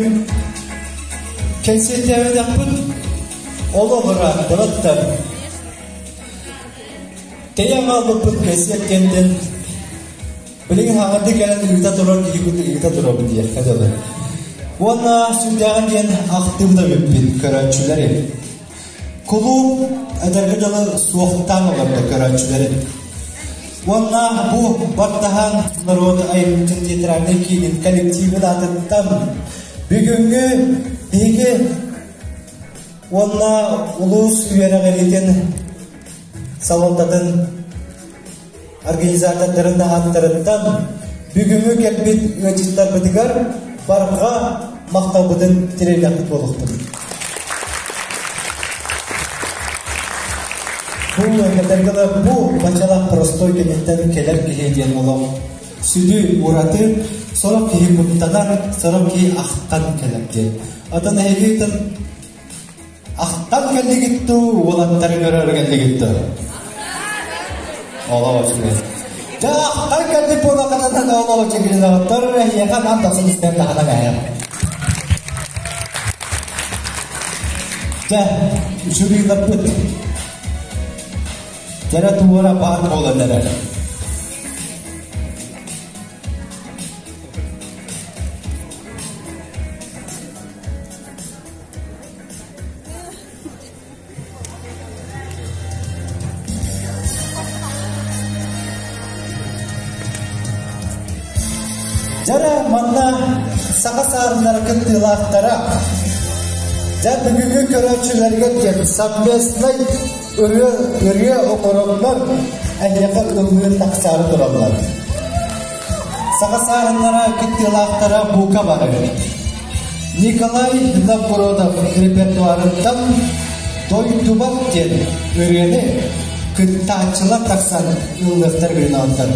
Кэнсиэртээбэтэхпит олох ырааттыбаттар. Тэйэн хаалбыппыт кэнсиэрт кэнтэн билигин хаҥардыы кэлэн ыыта турар киһи курдук ыыта турабын диэххэ дылы. Уонна сүрдээҕин диэн ахтыбыта бүппүт көрөөччүлэри. Кулууп эдэргэ дылы суохтаан олордо көрөөччүлэри. Уонна бу баттаһан норуот айымньытын театральнай киинин коллективын аатыттан бүгүҥҥү биһиги уонна улуус үөрэҕириитин салалтатын организатордарын да ааттарыттан бүгүҥҥү кэлбит ыалдьыттарбытыгар барҕа махталбытын тириэрдэхпит буолуохтун. Бу этэргэ бу бачалаах простой кэнниттэн кэлэр киһи диэн олох сүдү ураты сорох киһи куттанар, сорох киһи ахтан кэлэр диэн. Атын эһигитин Ахтан кэллигит дуу, уолаттары көрөр кэллигит дуу? Олох үчүгэй. Дьэ, ахтан кэлбит буоллаххытына олох үчүгэй. Оттор эһиэхэ анаан тахсан истэн таһынан эһэм. Дьэ, үчүгэйлэрбит. Дьэрэ туора баар буолан эрэр. Дьара манна саха саарыннара кыттыылаахтара дьэ бүгүҥҥү көрөөччүлэргэ диэн совместнай ырыа ырыа оҥороннор эһиэхэ ыллыыр тахсаары тураллар. Саха саарыннара кыттыылаахтара бука бары. Николай Новгородов репертуарыттан «Дойдубар» диэн ырыаны кыттааччылар тахсан ыллыахтар гынааллар.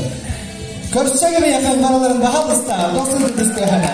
Көрсө эйиэхэ барыларын баһалыста, досун ытыстыахана.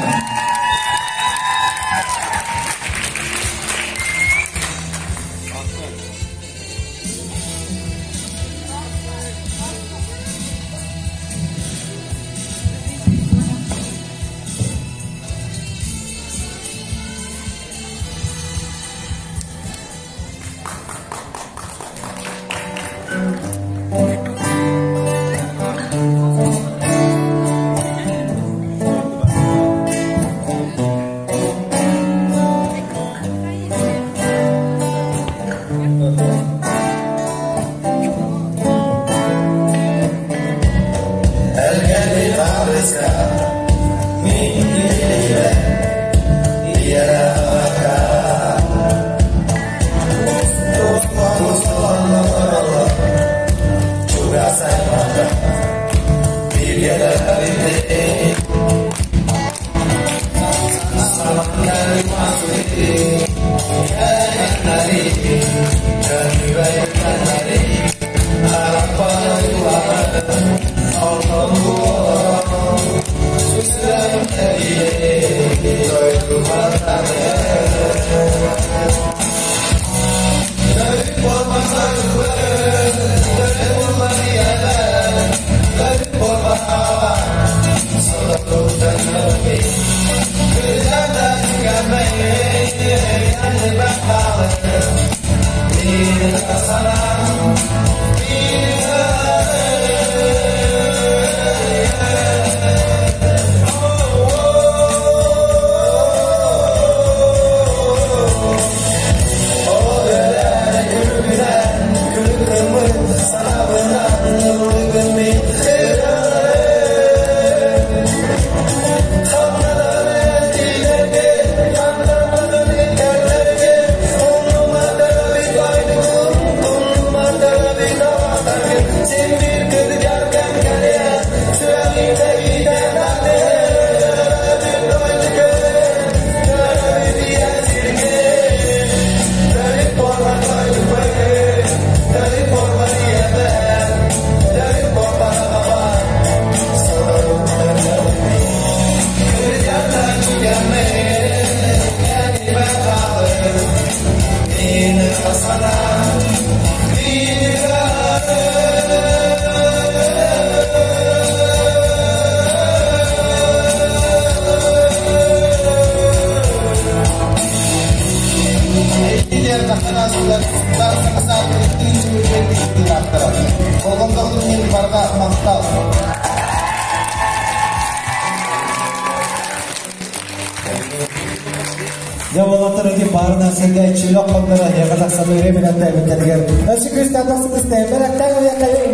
Дьэ уолаттар ити баарына сиргэ чүлөх хонноро эһиэхэ тахсан ырыа бэлэхтээбиттэригэр өссө күүстээх тахсыбыстайын бэлэхтээн уйахайын.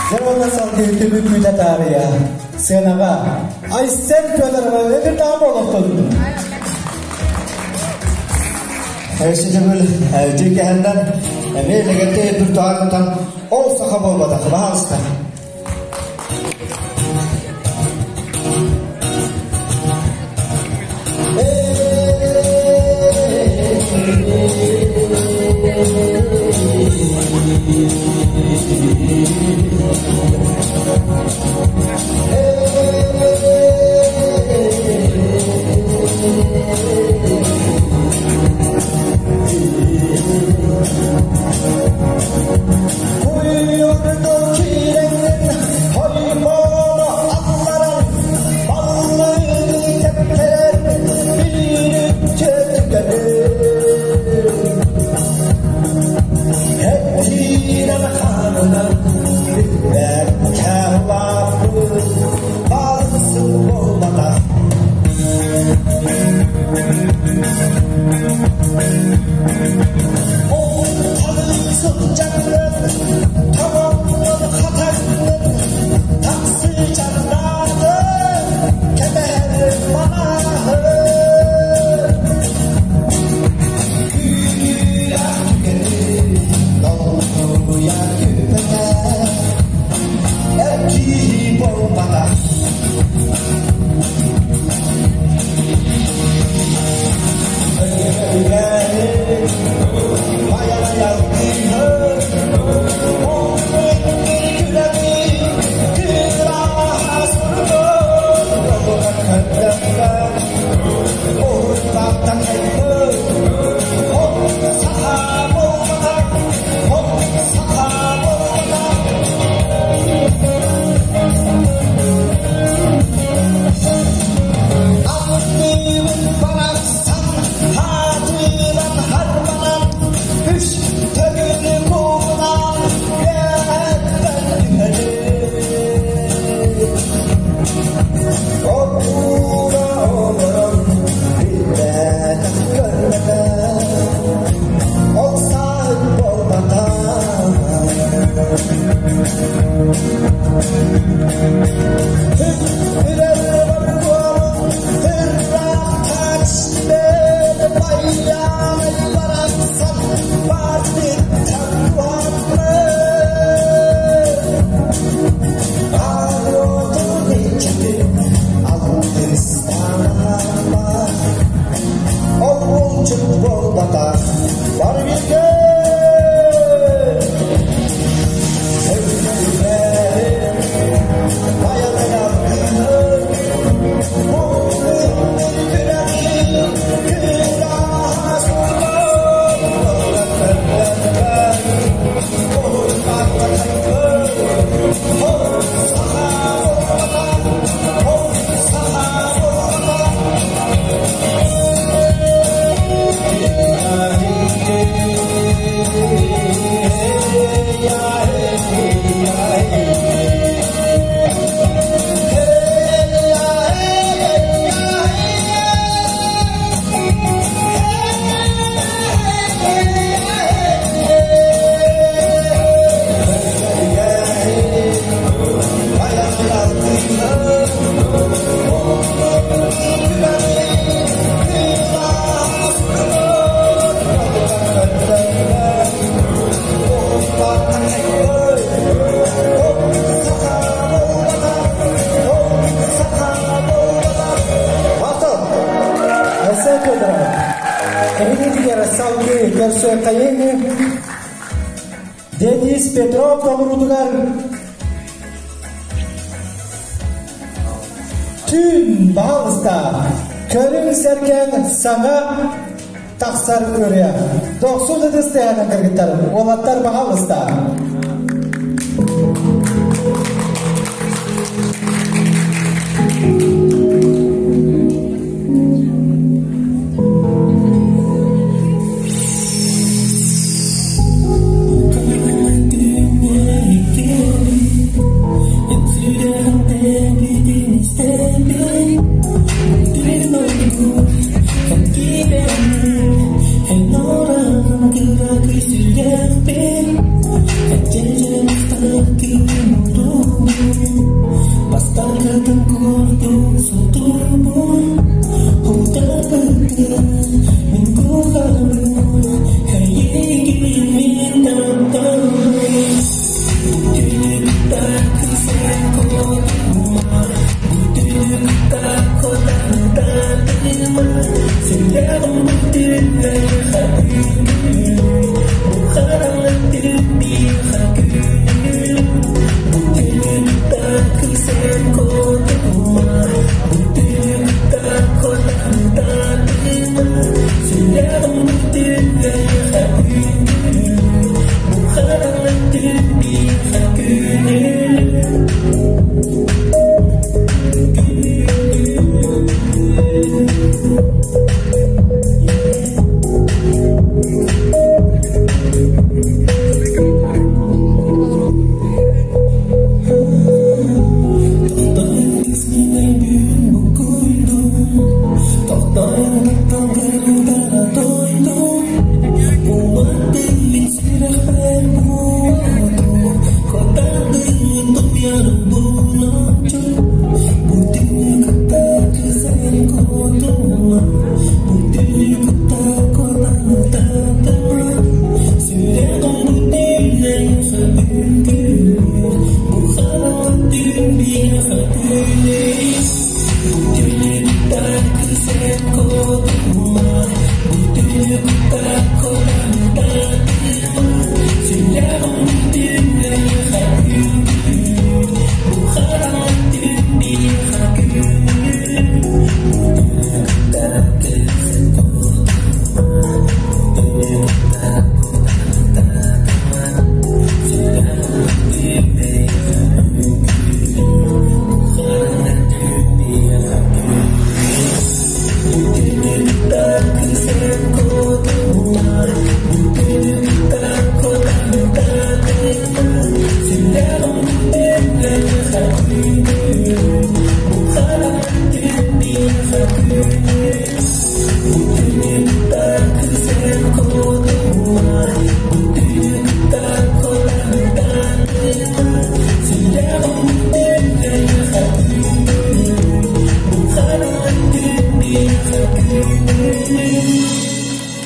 Дьэ уонна салгыы түмүк күүтэ таарыйа сценаҕа Айсен Федорова өлүрдэҕэ буолуохтун. Өссө төгүл дьиҥкэһэннэн эмиэ лэгэнтэй репертуарыттан ол саха буолбатах баһаалыста. Салгыы көрсүөххэйиҥ Денис Петров толоруутугар Түүн баһаалыста көрүҥ сэргээн саҥа тахсар ырыа. Дохсун ытыс тыаһынан кыргыттар, уолаттар баһаалыста.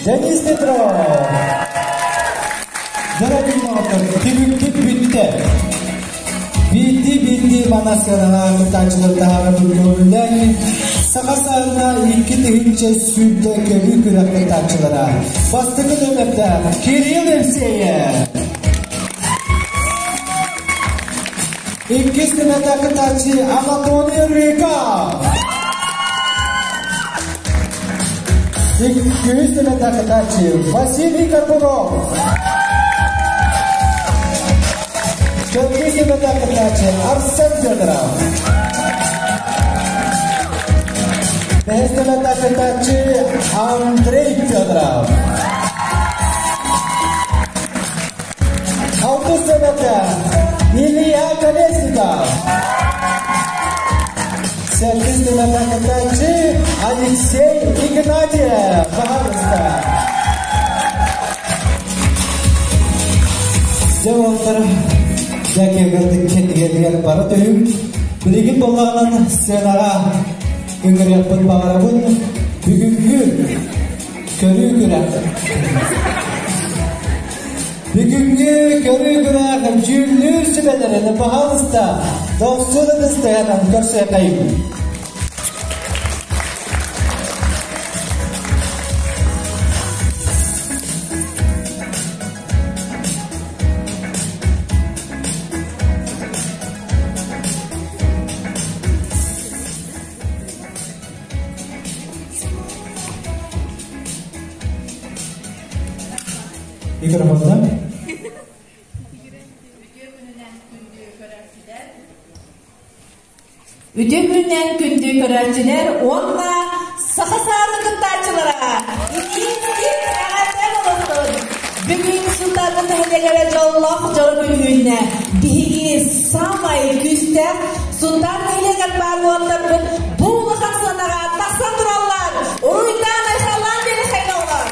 Денис Петров! Дорогие түбүкпүт бүттэ. Биирдии-биирдии мана сыаналаах кыттааччылар таһаара көрүллэн, саха саҕана 2000 сүүрдэ көрүү күрэх кыттааччылара. Бастакы нөмердээх Кирилл Евсеев. Иккис нөмердээх кыттааччы Анатолий Рыков. Үһүс нөмердээх кыттааччы Василий Горбунов. Төрдүс нөмердээх кыттааччы Арсен Федоров. Бэһис нөмердээх кыттааччы Андрей Федоров. Алтыс нөмердээх Илья Колесников. Сэттис нөмердээх кыттааччы Алексей Игнатьев. Пожалуйста. Дьэ уолаттар, дьэ кэннигэр бара түһүҥ. Билигин буоллаҕынан сценаҕа ыҥырыахпын баҕарабын. Бүгүҥҥү көрүү күрэх. Бүгүҥҥү көрүү күрэх дьүүллүүр сүбэлэрин пожалуйста, дохсун ытыс көрсүөххэйиҥ. Микрофонна. Үтүө күнүнэн күндү көрөөччүлэр уонна саха саарын кыттааччылара! Итии-итии эҕэрдэ буолуохтун! Бүгүн Сунтаарга нэһилиэгэр дьоллоох дьоро күн үүннэ. Биһиги саамай күүстээх Сунтаар нэһилиэгэр баар уолаттарбыт бу улахан сыанаҕа тахсан тураллар! Уруйдаан айхаллаан биэриэххэйин оҕолор!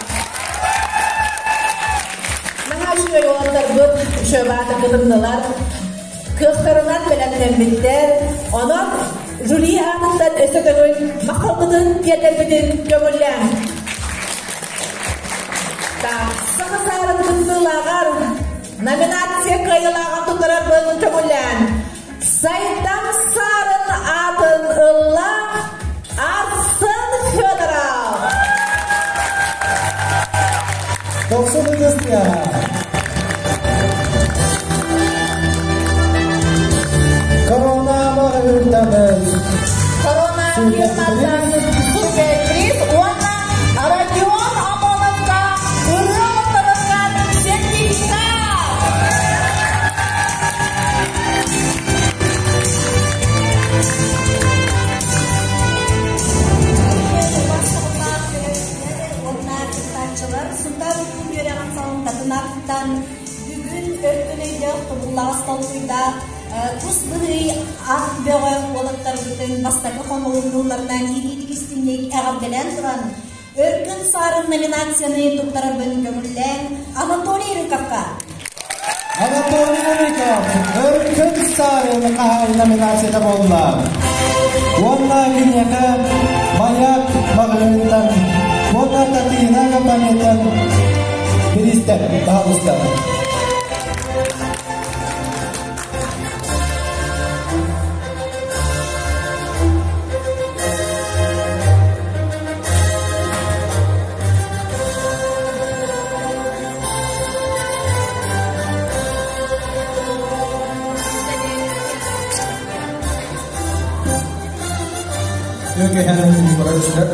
Наһаа үчүгэй уолаттарбыт үчүгэй баатыр кытыннылар. Кыахтарынан бэлэмнэммиттэр. Онон жюри аатыттан өссө төгүл махталбытын тиэрдэрбитин көҥүллээҥ. Саха саарын кыттыылааҕар номинация кыайыылааҕын туттарарбын көҥүллээн. Сайдам Саарын аатын ылла Арсен Федоров. Дохсун Корона мағыртамыз. Корона фирматтан суперприз уонна Родион Амоновка ырыа оттарыгар сертификат. Уонна кыттааччылар Сунтаар улууһун үөрэҕин саламтатын аатыттан бүгүн өркөн өйдөөх тобуллаҕас толкуйдаах тус быһый ат бөҕө уолаттарбытын бастакы хомулуннулларынан иитиитик истинник эҕэрдэлээн туран Өркөн Саарын номинацияны туттарарбын көҥүллээн Анатолий Рыковка Анатолий Рыков Өркөн Саарын хаһаайын номинацията буолла. Уонна киниэхэ Маяк маҕаһыынтан уонна Татьяна компанияттан бириистэр баһылыстар. Көрөөччүлэр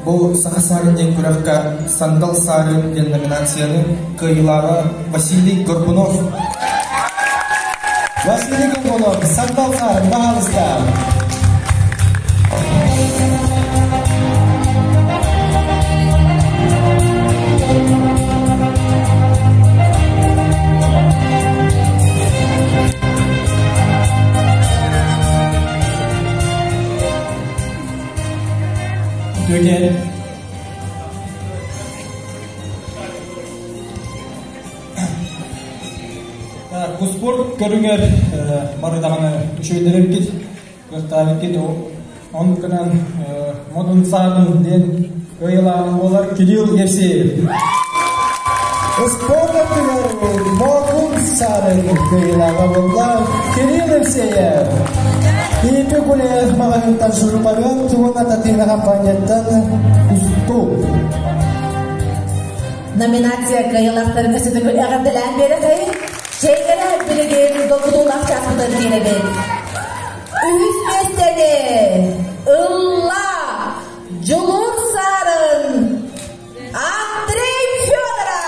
бу Саха саарын диэн күрэххэ Сандал саарын диэн номинацияны кыайыылааҕа Василий Горбунов. Василий Горбунов, Сандал саарын, баһаалыста. Үтүөкэн Бу спорт көрүҥэр бары даҕаны үчүгэйдэрбит, кыахтаабыккыт он гынан модун саадын диэн кыайылааҕын буолар Кирилл Евсеев. Спорт өттүгэр Модун саадын кыайылааҕа буолла Кирилл Евсеев. Иипи Гуляев маҕаһыынтан шуруповерт уонна Татьяна компанияттан устуу. Номинация кыайыылаахтарын өссө төгүл эҕэрдэлээн биэрэхэйин. Чэйгэрэ билигин долгутуулаах чааспытын биэрэбит. Үһүс миэстэни ылла Дьулуур Саарын Андрей Федоров!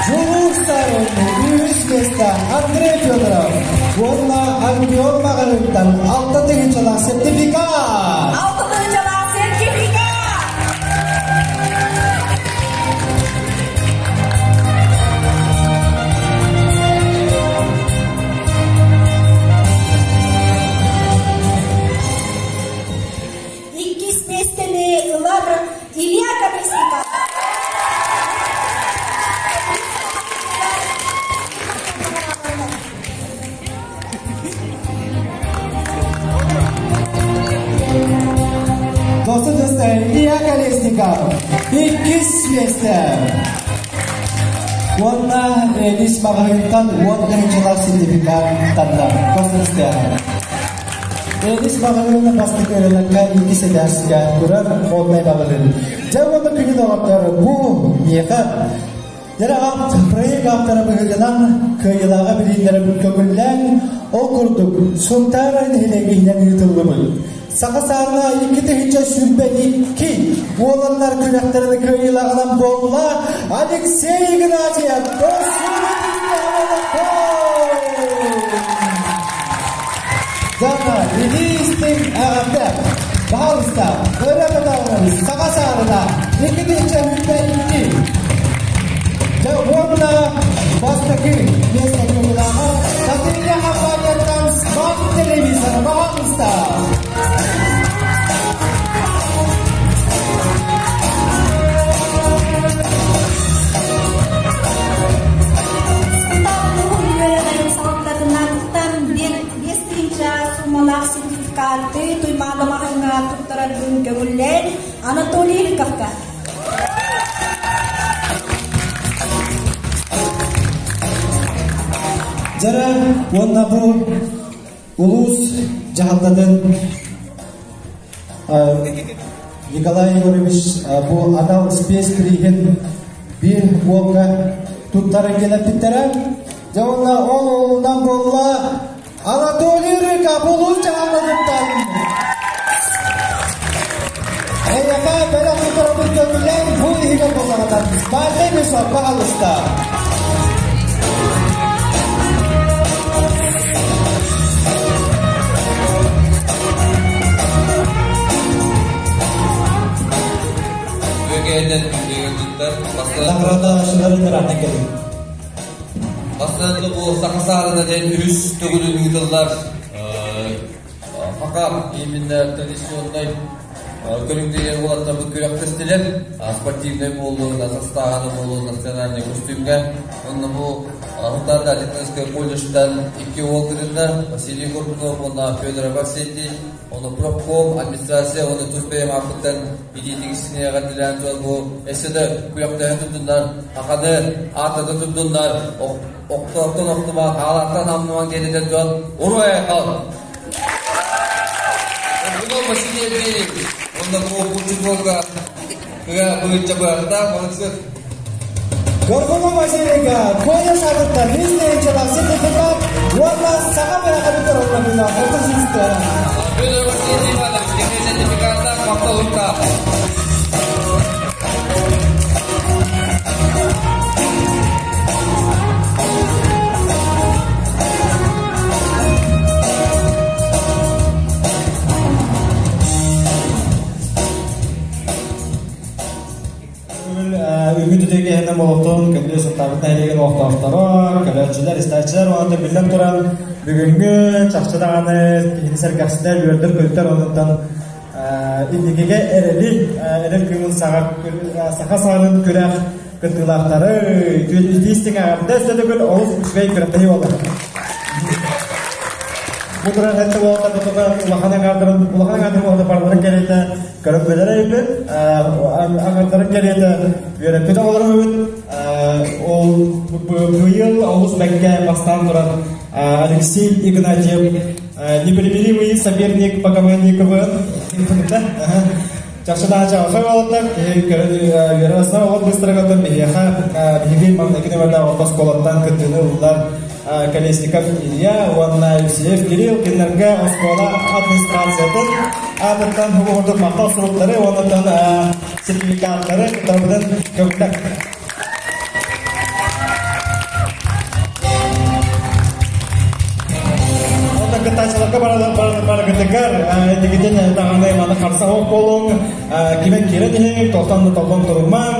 Дьулуур Саарын үһүс миэстэ Андрей Федоров уонна Альбион маҕаһыынтан алта тыһыынчалаах сертификат! Алта тыһыынчалаах сертификат! Иккис миэстэни ылар Илья Колесников. Dostum dostlar, Илья Колесников, иккис миэстэ. Уонна Элис маҕаһыынтан уон тыһыынчалаах сертификат танна. Достум Элис маҕаһыына бастакы ырынакка иккис этээскэ турар моднай маҕаһыын. Дьэ уонна күнү доҕоттор бу миэхэ Дьэ проект ааптара быһыытынан кыайыылааҕа билиилэрэ көҥүллээн, ол курдук Сунтаар нэһилиэгинэн ыытыллыбыт. Саха саарына 2022 уоланнар күрэхтэрин кыайыылааҕынан буолла Алексей Игнатьев. Дана, илиистин эҕэрдэ! Пожалуйста, өрө көтөҕүҥ, саха саарына 2022. Дьэ уонна бастакы миэстэ кыайыылааҕа Татыйа компанияттан смарт телевизор, пожалуйста! Суммалаах сертификаты Туймаада маҕаһыыҥҥа туттараргын көҥүллээн Анатолий Рыковка. Дьара уонна бу улуус дьаһалтатын Николай Егорович бу анал спецприиһин биир уолга туттаран кэлэппиттэрэ. Дьэ уонна ол уолунан буолла Анатолий Рыков улуус дьаһалтатыттан Эйэхэ бэлэх туттарабыт көҥүллээн бу иһигэр буоллаҕына Спальный мешок, пожалуйста. Наградалашылары ыраатан кэлин. Бастаан бу саха саарына диэн үһүс төгүлүн ыытыллар Хака именно традиционнай көрүҥнэригэр уолаттарбыт күрэхтэстилэр. Спортивнай буоллун, састааһына буоллун, национальнай костюмҥа. Онно бу Сунтаарда Техническай колледжтан икки уол кытынна, Василий Горбунов уонна Федоров Арсентий. Ону профком, администрация уонна тус бэйэм ааппыттан илиитигиссини эҕэрдэлээн туран бу өссө да күрэхтэһэ турдуннар, хаханы ааттата турдуннар, охтоохтон охтумаҥ, хаалаахтан хамнымаҥ диэн дьон уруй айхал! Горбунов Василий Евгеньевич уонна бу Кучукуолга кыа быыча быһахтаах балыксыт. Горбунов Василийга колледж атыттан үс тыһыынчалаах сертификат уонна саха бэрэхэ оҥорбута 33 Федор Васильевич Иванович кини сертификаттаах махтал Үгүт үтүө олохтон көндө Сунтаарбыт нэһилиэгин олохтоохторо, көрөөччүлэр, истээччилэр уонна биллэн туран бүгүҥҥү чахчы даҕаны киһини сэргэхситэр, үөрдэр-көтүтэр оннуттан инникигэ эрэли, эрэл кыымын саха саҕанын күрэх кыттыылаахтары итии-истиҥ эҕэрдэ өссө төгүл олус үчүгэй күрэхтэһии буолла. Бу туран этте буолта тутуга улахан аҥаардарын улахан аҥаардарын буолта барыларын кэриэтэ көрөккөлөр эбиппит аҥаардарын кэриэтэ үөрэппит оҕолорум эбит ол быйыл олус бэккэ бастаан туран Алексей Игнатьев непримиримый соперник по команде КВН Чахчы даача охой уолаттар киһи үөрэ ол быстарыгаттан биһиэхэ биһиги маҥнайгы нөмэрдээх орто оскуолаттан кыттыыны ыллар Колесников Илья уонна Евсеев Кирилл кинилэргэ оскуола администрациятын аатыттан бу курдук махтал суруктары уонна сертификаттары туттарбытын көмүллэр. Онон кыттааччыларга бараргытыгар инникитин даҕаны маны харса суох буолуҥ, кимэн киирэн иһиҥ, тохтон да толлон турумаҥ,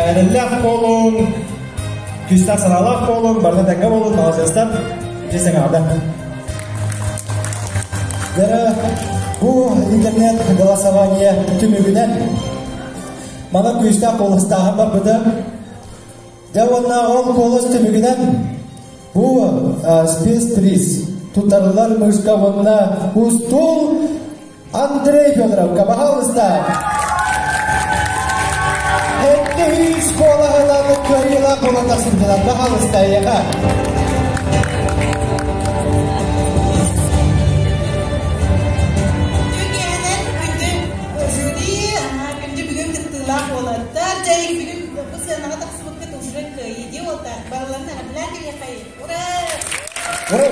эрэллээх буолуҥ, күүстээх санаалаах буолуҥ, барыта тэҥҥэ буолуҥ, маладьыастар, дьиэ сэҥээрдэ. Дьэ, бу интернет голосование түмүгүнэн манан күүстээх куоластааһын барбыта. Дьэ уонна ол куолас түмүгүнэн бу спецприз туттарыллар мышка уонна устуул Андрей Федоровка, пожалуйста. Эттэ школаҕынан кыайыылаах буолан тахсыбытынан, пожалуйста, эйиэхэ. Күндү бүгүн кыттыылаах уолаттар, дьэ бүгүн бу сыанаҕа тахсыбыккыт уже кыайыы дии уолта. Барыларын эҕэрдэлээн кэлиэххэйин. Ура! Ура!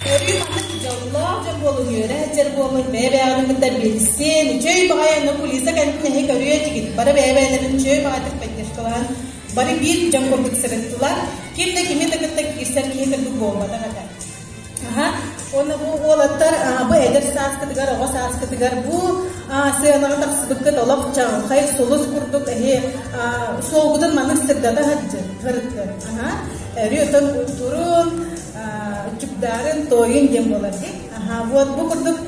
Өрүү маннык дьоллоох Дьоллоох дьон буолун, үөрэ сылдьар буолун, бэйэ-бэйэҕитин кытта билсин, үчүгэй баҕайы аны кулиса кэннин эһи көрүө этигит, бары бэйэ-бэйэлэрин үчүгэй баҕайытык поддержкалаһан бары биир дьон курдук сырыттылар. Ким да кими да кытта киирсэр киһи курдук буолбатах этэ. Аха. Уонна бу уолаттар бу эдэр сааскытыгар, оҕо сааскытыгар бу сыанаҕа тахсыбыккыт олох чаҕылхай сулус курдук эһи суолгутун маннык сырдата сырытты. Аха. Өрүү отон турун, чугдаарын, тойун диэн буолар дии. Аха. Вот бу курдук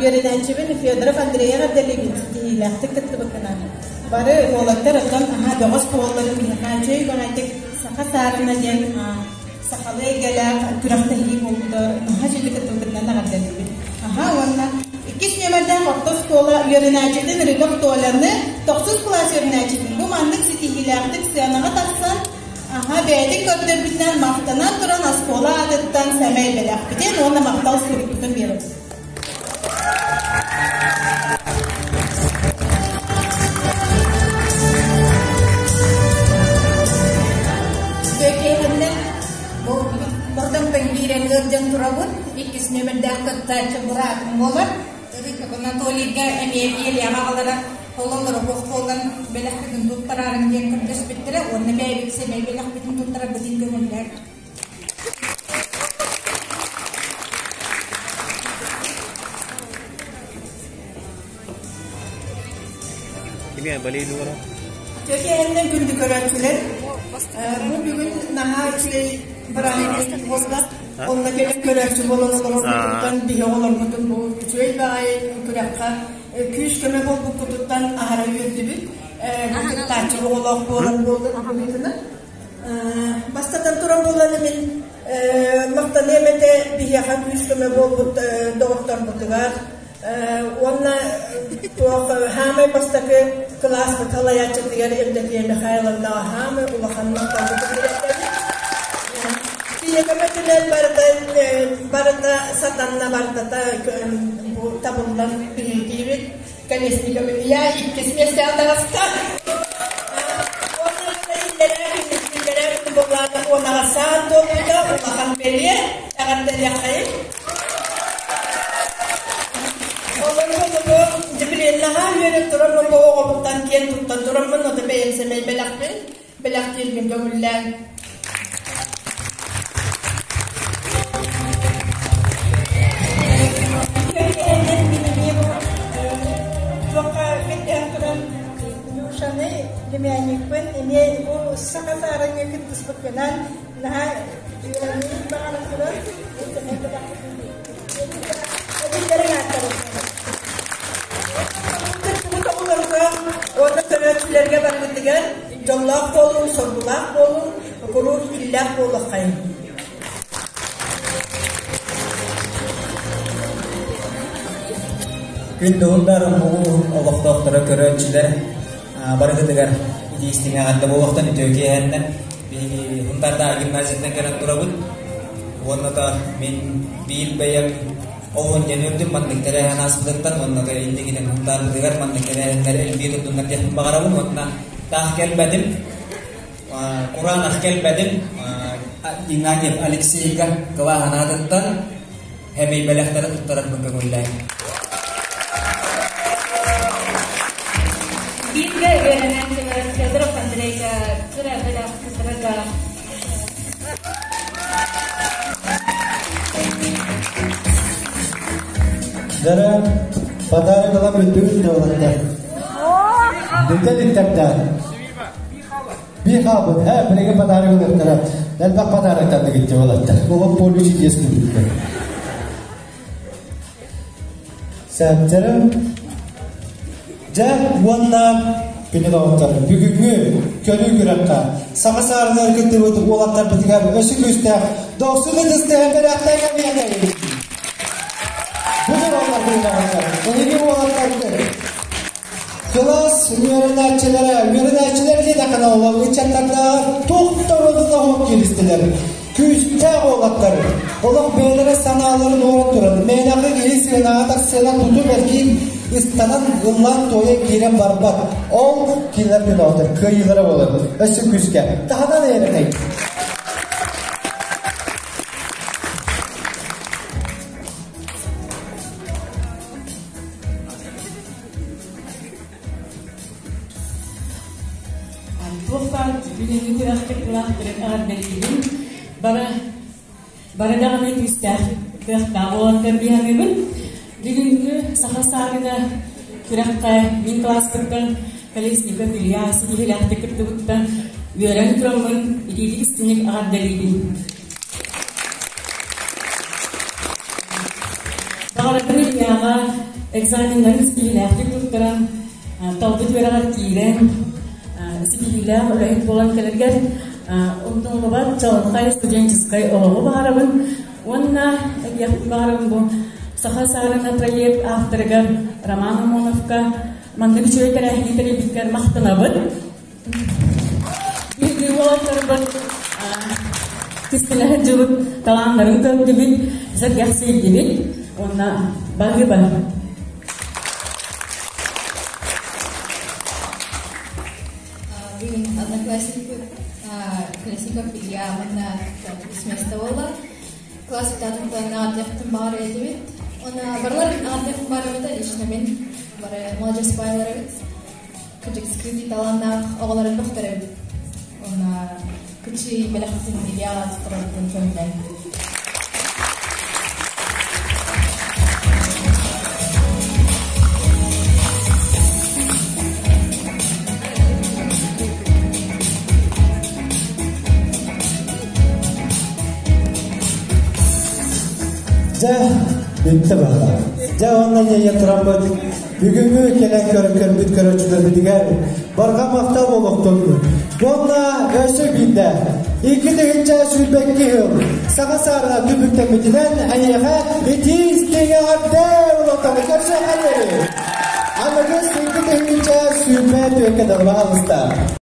үөрэнээччибин Федоров Андреев Абделевич ситиһиилээхтик кыттыбыккынан. Бары уолаттар оттон аха бөҕөс буолларын биһиэхэ үчүгэй баҕайытык саха саарына диэн сахалыы эйгэлээх күрэхтэһии буолбута наһаа үчүгэй кыттыбытынан эҕэрдэлиибин. Аха уонна иккис нүөмэрдээх орто оскуола үөрэнээччитин Рыков Толяны тохсус кылаас үөрэнээччитин бу маннык ситиһиилээхтик сыанаҕа тахсан аха бэйэтин көрдөрбүтүнэн махтанан туран оскуола аатыттан сэмэй бэлэхпитин уонна махтал сурукпутун биэрэбит. Көкеһиннэн бу Бордоҥтон киирэн ыалдьан турабын. Иккис нүөмэрдээх кыттааччы быраатым буолар. Рыков Анатолийга эмиэ Елена аҕалара хололоро суох буолан бэлэхпитин туттараарыҥ диэн көрдөспүттэрэ уонна бэйэбит сэмэй бэлэхпитин туттарарбытын көҥүллээн. Чөкөһөннөн күндү көрөөччүлэр, бу бүгүн наһаа үчүгэй бырааһынньык буолла. Онно кэлэн көрөөччү буолан олорорбутуттан, биһи оҕолорбутун бу үчүгэй баҕайы күрэххэ күүс-көмө буолбуккутуттан аһара үөрдүбүт. Бу кыттааччы оҕолоох буолан буолбутунан. Бастатан туран буолан мин махтаныам этэ биһиэхэ күүс-көмө буолбут доҕотторбутугар уонна туох хаамай бастакы кылааспыт салайааччытыгар Евдокия Михайловнаҕа хаамай улахан махталбытын биэрдэбит. Кини көмөтүнэн барыта барыта сатанна барыта бу табыллан биһиргиибит. Колесников Илья иккис миэстэҕэ таҕыста. Иллэрээ күн буоллаҕына уонаҕа саан туолбута улахан бэлиэ эҕэрдэлиэххэйин. Олору дьиблиэннэҕэ үөрэн тураммын бу оҕобуттан киэн туттан тураммын ото бэйэм сэмэй бэлэхпин бэлэхтиирбин көҥүллээн. Нюшаны племянникпын эмиэ бу саха саарыҥҥа кыттыспыккынан наһаа үөрэммит баҕаран туран эбиллэрин ааттарын Кыттыбыт оҕолорго уонна көрөөччүлэргэ барыбытыгар дьоллоох буолуҥ, соргулаах буолуҥ, куруук иллээх буолуоххайыҥ. Күн туһуннар улууһун олохтоохторо көрөөччүлэр барыгытыгар итиистиҥ эҕэрдэ буолуохтан үтүө киэһэннэн биһиги Хунтардааҕы гимназияттан кэлэн турабыт. Уонна да мин биир бэйэм Оһон диэн үрдүм маннык тэрээһин ааспытыттан уонна да инникитин Хунтаарбытыгар маннык тэрээһиннэр элбии турдуннар диэхпин баҕарабын уонна таах кэлбэтим кураанах кэлбэтим Игнатьев Алексейга кылааһын аатыттан Хэмэй бэлэхтэри туттарарбын көҥүллээн. Бииргэ үөрэнээччилэр Федоров Андрейга кыра бэлэх туттарарга Дара подарок ылан бүттүгүт да олордо. Бүтэн иттэрдэ. Бихабыт, һэ, билигин подарок ылыахтара. Элбэх подароктарды китти олаттар. Олох поле чудес курдуктар. Сәптэрим. Дьэ, уонна күнү доҕоттор, бүгүҥҥү көрүү күрэххэ саха саарыныгар кыттыбыт уолаттарбытыгар өссө күүстээх дохсун ытыстыһан бэлэхтээн кэлиэхэйин. Бу дьоруоллар быһыылаахтар. Эһиги уолаттаргыт Кылаас үөрэнээччилэрэ, үөрэнээччилэр диэтэххинэ олор ыччаттардааҕар туох да уратыта суох кииристилэр. Күүстээх уолаттар олох бэйэлэрэ санааларын уоран туран, мээнэҕэ киһи сыанаҕа тахсыана тутум эркин ыстанан ыллаан туойан киирэн барбат. Ол кинилэр күнөөтөр кыайыылара буолар. Өссө күүскэ. Таһынан эрэтэй. Бүгүҥҥү күрэх кыттыылаахтарын эҕэрдэлиибин. Бары бары даҕаны күүстээх, кыахтаах уолаттар дии саныыбын. Бүгүҥҥү саха саарына күрэххэ мин кылааспыттан Колесников Илья ситиһиилээхтик кыттыбыттан үөрэн тураммын итиитик истиҥник эҕэрдэлиибин. Баҕарабын Ильяҕа экзаменнарын ситиһиилээхтик туттаран, талбыт үөрэҕэр киирэн, ситиһиилээх үлэһит буолан кэлэргэр умнуллубат чаҕылхай студенческай олоҕу баҕарабын уонна этиэхпин баҕарабын бу Саха саарына проект авторыгар Роман Амоновка маннык үчүгэй тэрээһини тэрийбиккэр махтанабыт. Биһиги уолаттарбыт кистэлэһэ дьыбыт талааннарын көрдүбүт, сэргэхсийдибит уонна баһыыба. Бүгүн одноклассник Колесников Илья уонна место буолла. Класс утаатыттан аҕардыахтын баҕар этибит. Уонна барылар аҕардыахтын баар эбит лично мин бары молодежь спайлар эбит. Кырдьык скрытый талааннаах оҕолор элбэхтэр эбит. Уонна кычый бэлэхтин Ильяҕа туттарарбытын көҥүллээн. Дьэ, бүттэ баһылаах. Дьэ, онно ийэ тураммыт бүгүҥҥү кэлэн көрбүт көрөөччүлэрбитигэр барҕа махтал буолуохтун. Уонна өссө биирдэ 2022 сыл саҥа саарына түмүктэммитинэн эйиэхэ итии истиҥ эҕэрдэ буолуохтан көрсүөххэ диэри. Аныгыс 2024 дылы алыста.